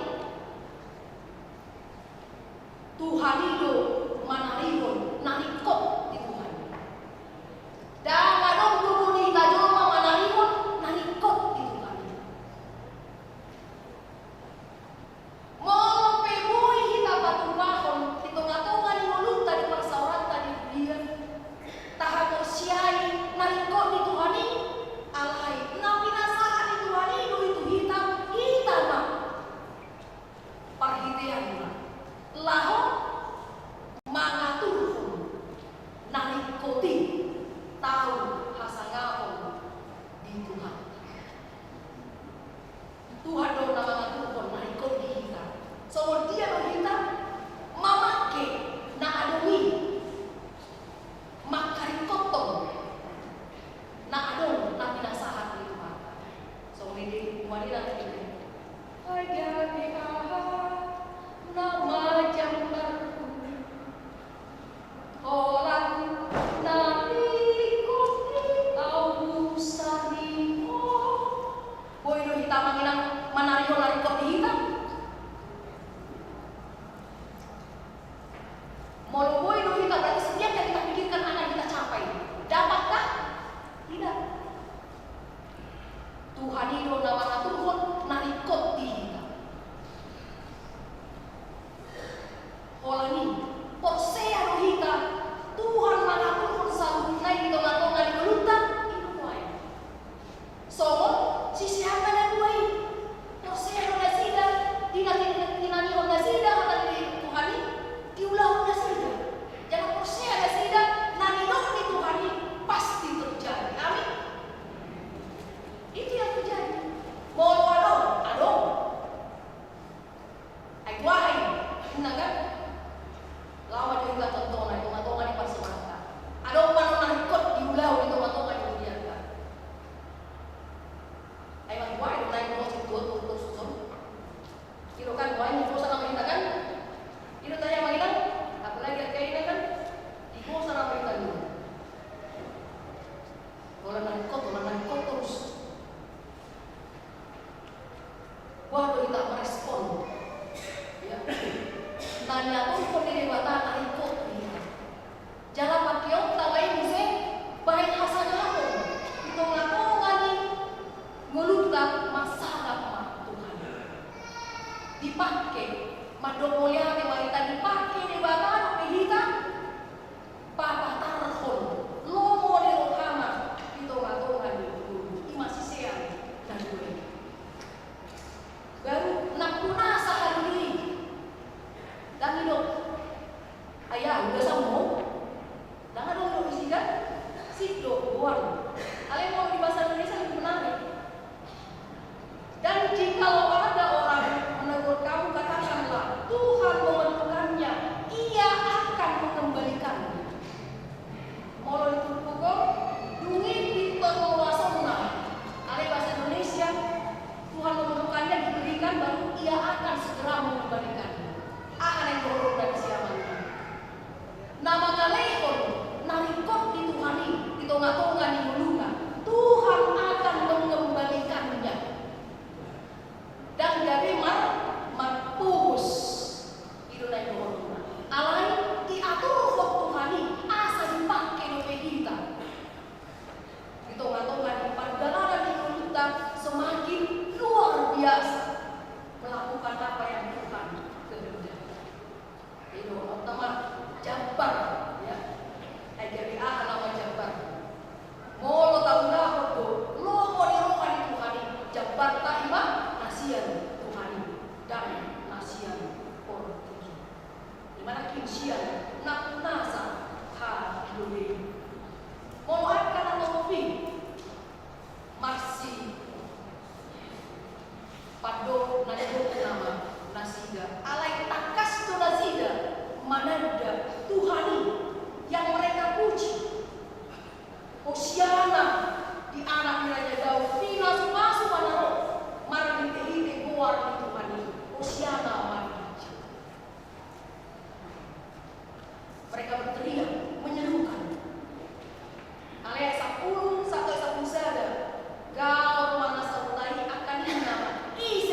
Tuhan i do manarihon na ringkot di Tuhan i. Ndang adong do boi hita jolma manarihon na ringkot di Tuhan i. Molo pe boi hita patupahon di tongatonga ni ngolunta, di parsaoranta di huria, tahaporseai na ringkot di Tuhan i, alai na pinasahat ni Tuhan i do i tu hita, hita ma parhiteanna laho mangaturhon na ringkot i tu hasangapon di Tuhan. Tuhan do na mangaturhon na ringkot di hita. Songon dia do hita mamangke na adong i, mangkaringkothon na adong na pinasahat ni Tuhanta. Songon i do huaninna. Ai gabe aha nama jambarhu, holan na ringkot i au sahit. Boi do hita, amang inang, manarihon na ringkot di hita? Molo boi do hita, berarti setiap yang kita pikirkan akan kita capai. Dapatkah? Tidak. Tuhan i do na mangaturhon na ringkot di hita. Holan i, porsea do hita, Tuhan mangaturhon saluhutna i di tongatonga ni ngolunta, i do nuaeng. Songon siseanna na dua i, porsea do nasida, di na, di na, di na nidok nasida hata ni Tuhan i, diulahon nasida. Jala porsea nasida, na nidok ni Tuhan i pasti terjadi. Amin. Itu yang terjadi. Molo adong, adong. Ai boha i, inna kan? Laho ma jo hita tontona di tongatonga ni parsaoranta. Adong ma na ringkot diulahon di tongatonga ni hurianta. Ai boha i do na i, molo sitio tu, tu suson. I do kan, boha i, dibosan nama hita kan? I do tadi, amang inang, apalagi angka ina kan? Dibosan nama hita dulu. Holan na ringkot, holan na ringkot terus. Boha do hita merespon, ya, na niaturhon ni Debata na ringkot di hita? Jala pangkeonta ma i muse bahen hasangapon di tongatonga ni ngolunta, marsangap ma Tuhan. Dipangke, mandok mauliate ma hita, dipangke Debata dope hita papatarhon lomo ni rohana di tongatonga ni ngolu. I ma sisean na dua i. Baru nampuna sahalili. Ndang idok. Ai aha, udah samo? Ndang adong idok disi kan? Sip do, boan. Alai molo di bahasa Indonesia lebih menarik. Dan jikalau ada orang menegur kamu, katakanlah, "Tuhan memerlukannya, Ia akan mengembalikannya." Molo di turpuk on, dung i pintor mauliatena. Alai bahasa Indonesia, "Tuhan memerlukannya, diberikan, baru Ia akan segera mengembalikannya." Aha na ingkon didokhon sian i? Na mangalehon na ringkot di Tuhan i di tongatonga ni ngoluna, Tuhan akan mengembalikannya. Ndang gabe mar-, marpogos. I do na ingkon didokhon. Alai diaturhon Tuhan i asa dipangke dope hita di tongatonga ni pardalanan ni ngolunta semakin luar biasa melakukan apa yang Tuhan kehendaki. I do, pertama, jambar, ya. Ai gabe aha nama jambar? Molo taulahon do lomo ni roha ni Tuhan i, jambarta i ma na sian Tuhan i, ndang na sian portibi. Ima nangkin sian na punasa hatiha i. Molo angka na topi, marsi pandok na nidok nama nasida, alai tangkas do nasida mananda Tuhan i yang mereka puji. Hosiana di anak ni Raja Daud, pinasupasu ma na ro marhitehite goar ni Tuhan i. Hosiana ma di Mereka berteriak, menyerukan. Alai sampulu, sahat tu sampulu sada. Gaor ma na sahuta i, angka ninna ma, ise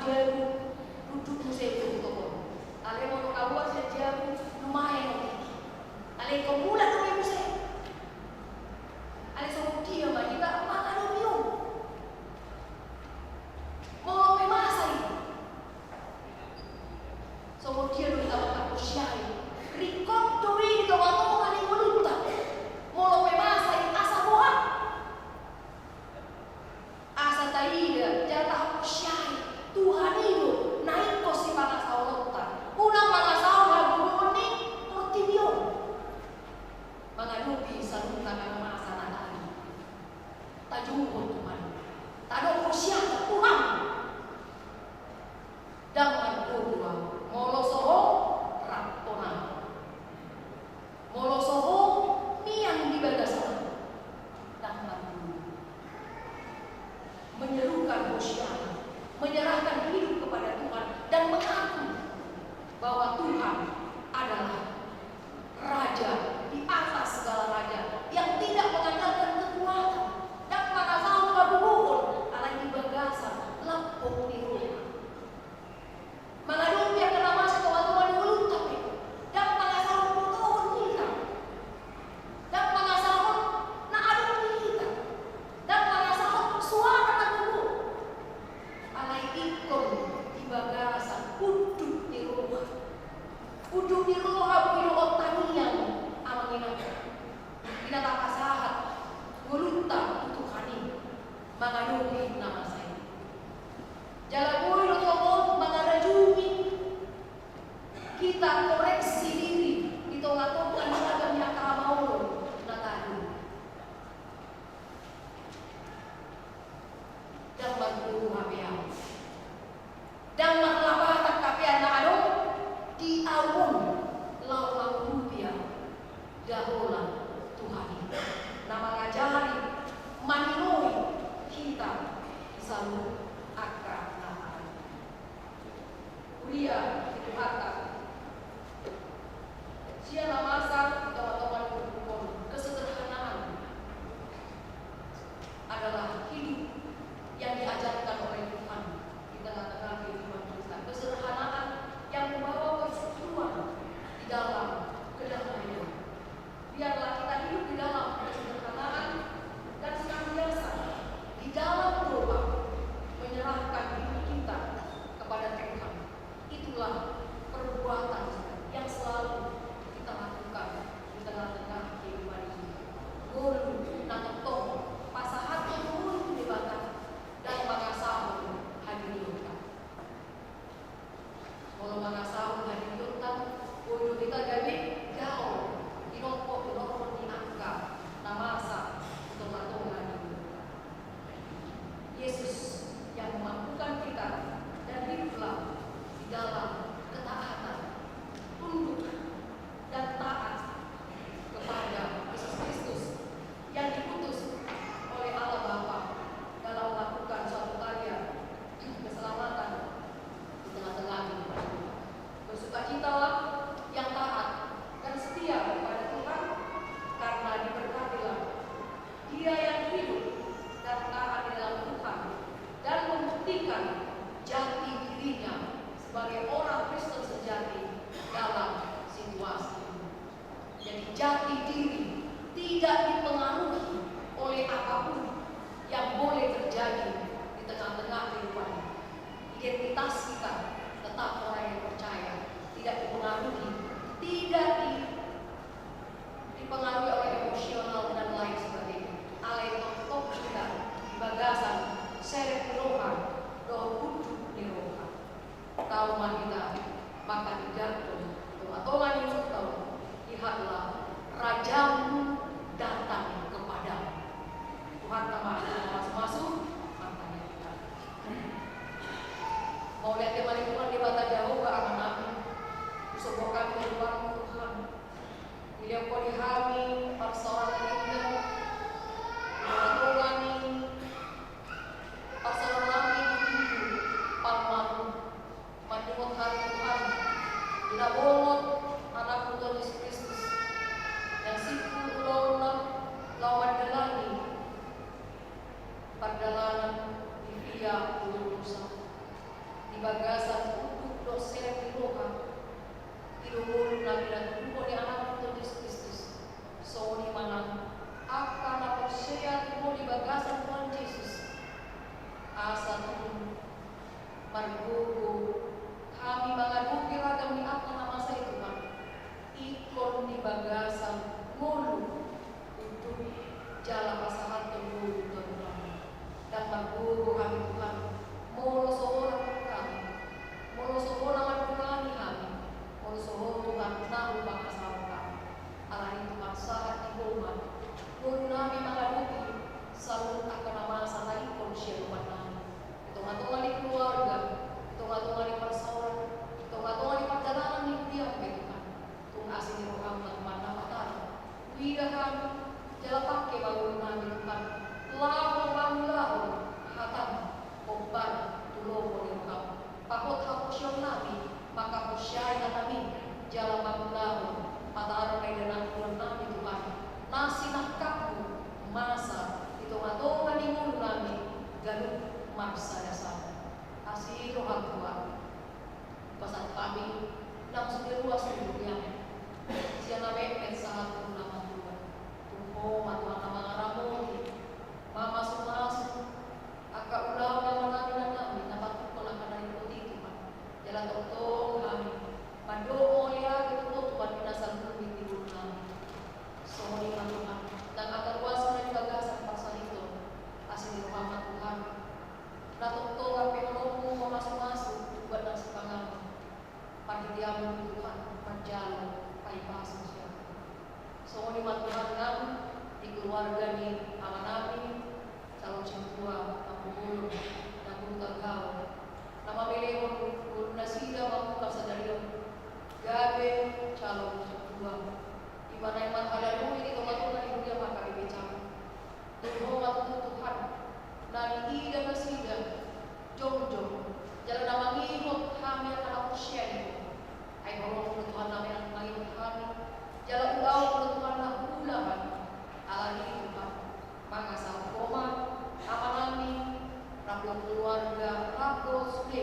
Jabu, duduk muse tu toko. Alai molo kaluar sian jabu, lumayan otik. Alai ingkon mulak do muse. Alai songon dia ma hita mangadopi on? Molo pe masa i, songon dia do hita manghaporseai? Ringkot do i di tongatonga ni ngolunta. Molo pe masa i, asa boha? Asa taida jala tahaporseai Tuhan i do na ingkon sipangasahononta, unang mangasahon hagogoon ni portibi on. Mangadopi saluhutna angka masa na taida, tajouhon Tuhan, tadok horseak Tuhan. Ndang margogo ahu molo so Ho rap hona. Molo so Ho mian di bagasan ahu, ndang margogo. Menyerukan hosiana, menyerahkan hidup kepada Tuhan dan mengaku bahwa Tuhan adalah Raja di atas segala raja, yang tidak mengandalkan kekuatan. Ndang mangasahon hagogoon, alai di bagasan lambok ni roha. Mangadopi angka na masa di tongatonga ni ngolunta pe, ndang mangasahon botohon hita, ndang mangasahon na adong di hita, ndang mangasahon suara na gogo. Alai ingkon di bagasan unduk ni roha. Unduk ni roha boi dohot tangiang, amang inang. Di na tapasahat ngolunta tu Tuhan i mangadopi na masa i. Jala boi do tongon mangarajumi hita koreksi diri di tongatonga ni ragam ni angka hamaolon na taida. Ndang margogo hape ahu. Ndang marlapatan hape na adong di ahu on laho mangurupi ahu. Daholan Tuhan i na mangajari, maniloi hita di saluhut angka na taida. Huria ni Tuhanta, sian na masa di tongatonga ni ngolunta on, kesederhanaan adalah hidup yang diajarkan oleh Tuhan di tengah-tengah kehidupan kita. Kesederhanaan yang membawa persatuan di dalam kedamaian. Biarlah kita hidup di dalam kesederhanaan dan senantiasa di dalam doa menyerahkan hidup kita kepada Tuhan. Itulah perbuatan yang selalu kita lakukan di tengah-tengah kehidupan ini. Ngolu na tongtong pasahathon ngolu tu Debata, ndang mangasahon hadirionta. Molo mangasahon hadirionta, boi do hita gabe gaol, tinompok, tinorhon ni angka na masa di tongatonga ni ngolunta. Yesus yang memampukan kita dan hiduplah di dalam ketaatan, tunduk dan taat kepada Yesus Kristus yang diutus oleh Allah Bapa dalam melakukan suatu karya keselamatan di tengah-tengah kehidupan. Bersukacitalah yang taat dan setia kepada Tuhan, karena diberkatilah dia yang hidup dan taat di dalam Tuhan dan membuktikan jati dirinya sebagai orang Kristen sejati dalam situasi ini. Jadi, jati diri tidak dipengaruhi oleh apapun yang boleh terjadi di tengah-tengah kehidupan. Identitas kita tetap orang yang percaya, tidak dipengaruhi, tidak di-, dipengaruhi oleh emosional dan lain sebagainya. Alai tetap kita di bagasan serep ni roha dohot unduk ni roha. Tau ma hita manghatindanghon tongatonga ni ngolunta on: Lihatlah, rajamu datang kepadamu. Tuhanta ma na mamasumasu, martangiang hita. Mauliate ma di Tuhan Debata Jahowa Amanami, husombahon hami tu Tuhan. Dilehon Ho di hami parsaoran na denggan, di tongatonga ni parsaoran nami di Minggu Palmarum, mandok hami Tuhan, di na bongot Anakmu Tuhan Yesus Kristus, yang simpul ulaonna laho mandalani pardalanan di Via Dolorosa. Di Bagasan unduk dohot serep ni roha, i do ngolu na pinatuduhon ni Anakmu Tuhan Jesus Kristus. Songon i ma nang angka na porsea tu Ho di bagasan Tuhan Jesus. Asa tung margogo hami mangadopi ragam ni angka na masa i, Tuhan, ingkon di bagasan ngolu, unduk, jala pasahathon ngolu tu Tuhan. Ndang margogo hami, Tuhan, molo so horas hami, molo so Ho na mandongani hami, molo so Ho, Tuhan, na hupasahat hami. Alani i, Tuhan, sahat di Ho ma ngolunami mangadopi saluhut angka na masa na ingkon siadopannami. Di tongatonga ni keluarga, di tongatonga ni parsaoran, di tongatonga ni pardalanan ni huriaM pe, Tuhan. Tung asi ni rohaM ma, Tuhan, na patar, huida hami, jala pangke ma ngolunami, Tuhan, laho mangulahon hataM, hombar tu lomo ni rohaM. Pahot haporseaonnami mangkaporseai hataMi, jala mangulahon patar na idalanhonami, Tuhan, na sinangkapMu masa di tongatonga ni ngolunami ganup marsadasada. Asi rohaM, Tuhan, pasahat hami nang sude ruas ni huriaM, sian na metmet sahat tu na matua. Tung Ho ma, Tuhan, na mangaramoti, mamasumasu angka ulaon ni amanami, inanami, na patupahon angka na ringkot i, Tuhan. Jala tongtong hami mandok mauliate tu Ho, Tuhan, di na salpu ni ngolunami. Songon i ma, Tuhan, nang angka ruasna di bagasan parsahithon asi ni rohaM ma, Tuhan, na tongtong pe holongMu mamasumasu buat na sipanganon. ParhiteanMu, Tuhan, manjalo paipason sian Ho. Songon i ma, Tuhan, nang di keluarga ni amanami, calon sintua Tampubolon, Naputan Hau, na mamelehon ngolunasida mamungka sadari on gabe calon sintua. Ima na i marhalado i di tongatonga ni huriaM, H K B P Cakung. Tung Ho ma tutu, Tuhan, na niida nasida jongjong jala na mangihut hami angka na porsea di Ho. Ai holongMu do, Tuhan, na mangihuthon hami, jala ulaonMu do, Tuhan, na huula hami. Alani i, Tuhan, mangasahon Ho ma amanami, rap dohot keluarga, rap dohot sude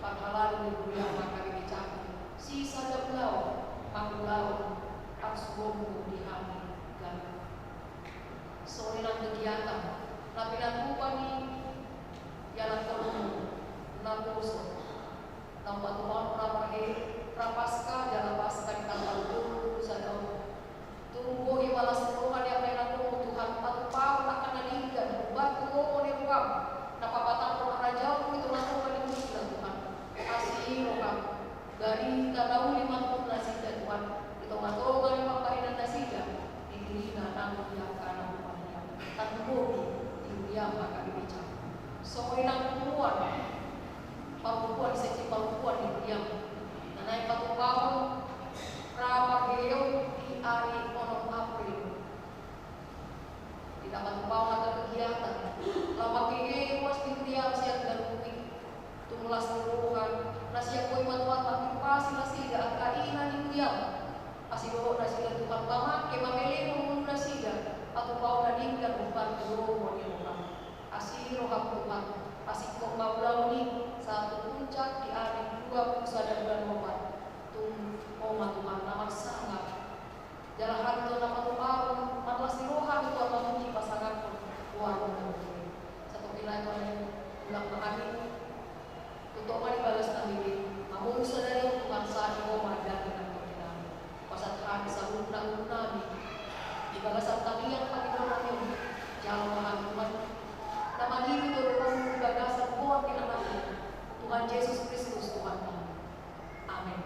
parhalado ni huriaM, H K B P Cakung, sisada ulaon mangulahon parsuhonMu di hami ganup. Songon i nang kegiatan na pinatupa ni ianakhonMu naposo, na hupaturehon Praparhea, Prapaskah jala Paskah di tanggal tolu pulu sada on. Tung boi ma las ni roha ni angka ianakhonMu, Tuhan, patupahon angka na denggan, hubahen tu lomo ni rohaM, na papatarhon harajaonMu di tongatonga ni huriaM, Tuhan. Asi rohaM, barita na uli ma tu nasida, Tuhan, di tongatonga ni pambahenannasida, di tingki na nang di angka na hupahiang. Tarlumobi di huriaM, H K B P Cakung. Songon i nang punguan, parpunguan, seksi parpunguan di huriaM, na naeng patupahon Praparhea on di ari onom April. Di na patupahon angka kegiatan, laho mangkehe ruas ni huriaM sian ganup i. Tung las ni roha nasida, boi ma, Tuhan, mangimpasi nasida angka ina ni huriaM. Asi dohot nasida, Tuhan, mamangke, mamelehon ngolunasida, patupahon na denggan hombar tu lomo ni rohaM. Asi rohaM, Tuhan, pasingkop ma ulaon i sahat tu puncak di ari dua pulu sada bulan opat. Tung Ho ma, Tuhan, na marsangap. Jala hami, Tuhan, na patupahon marlas ni roha, Tuhan, mamuji pasangaphon goarMu na mulia. Satongkin nai, Tuhan, mulak ma hami tu tonga ni bagas nami, mamolus sadari on, Tuhan, sahat di Ho ma dame nang tondianami. Pasahat hami saluhutna ngolunami di bagasan tangiang pangidoannami on. Jalo ma hami, Tuhan, na mangido tu rohaM di bagasan goar ni Anakmu, Tuhan Jesus Kristus, Tuhannami. Amen.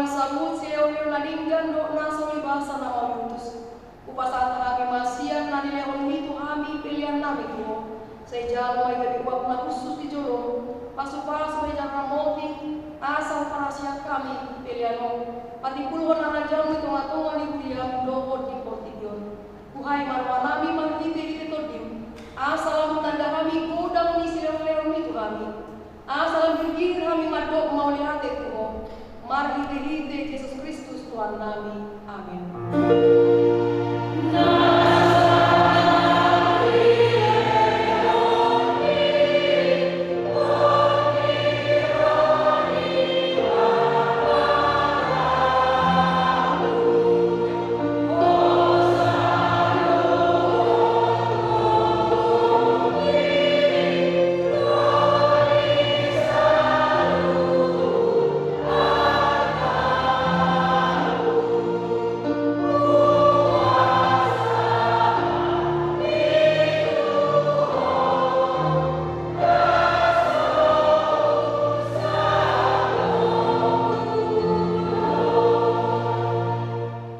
Saut sileonleon na denggan dohot na so di basa na mauliutus. Hupasahat hami ma sian na nilehonmi tu hami pelean nami tu Ho. Sai jalo ma i gabe uap na hushus di jolom, pasupasu hujalo ramoti, asa huparasiat hami pelean on patimbulhon harajaonmu di tongatonga ni huriam dohot di portibi on. Buhai ma roha nami marhitehite Tondim, asa lam hutanda hami godang ni sileonleonmi tu hami. Asa lam girgir hami mandok mauliate tu Ho, marhitehite Jesus Kristus Tuhan nami. Amen.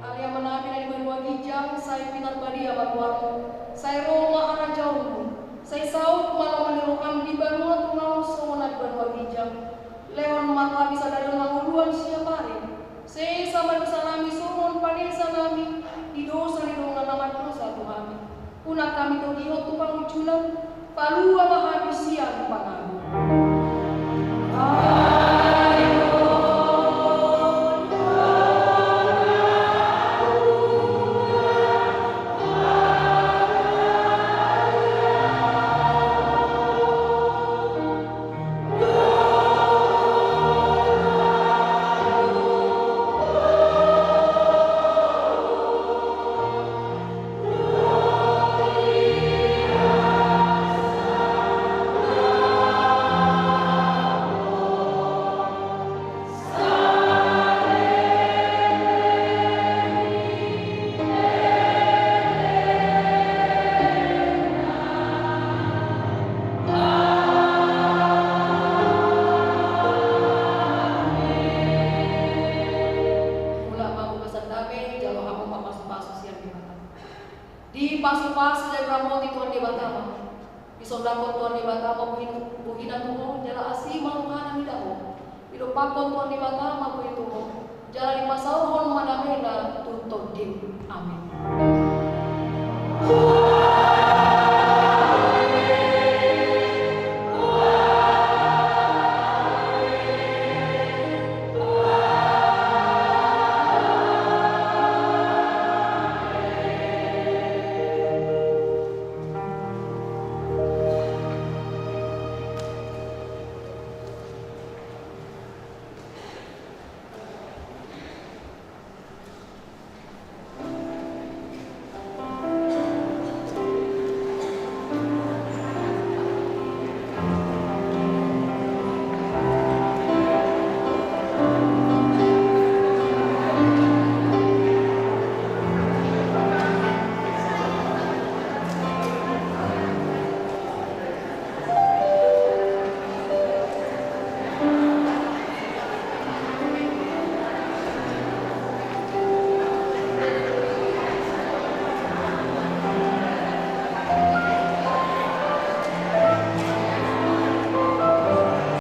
Ale Amanami na di banua ginjang, sai pinarbadia ma goarmu, sai ro ma harajaonmu, sai saut ma lomo ni roham di banua tonga on songon na di banua ginjang. Lehon ma tu hami sadari on hangoluan siap ari. Sesa ma dosanami songon panesanami di dosa ni dongan na mardosa tu hami. Unang hami togihon tu pangunjunan, palua ma hami sian pangago. Mulak ma hubasan dame, jalo hamu ma pasupasu sian Debata. Dipasupasu jala diramoti Tuhan Debata ma. Disondangkon Tuhan Debata ma bohi, bohina tu ho, jala asi ma rohana mida ho. Didompakkon Tuhan Debata ma bohi tu ho, jala dipasaorhon ma damena tu tondim. Amen.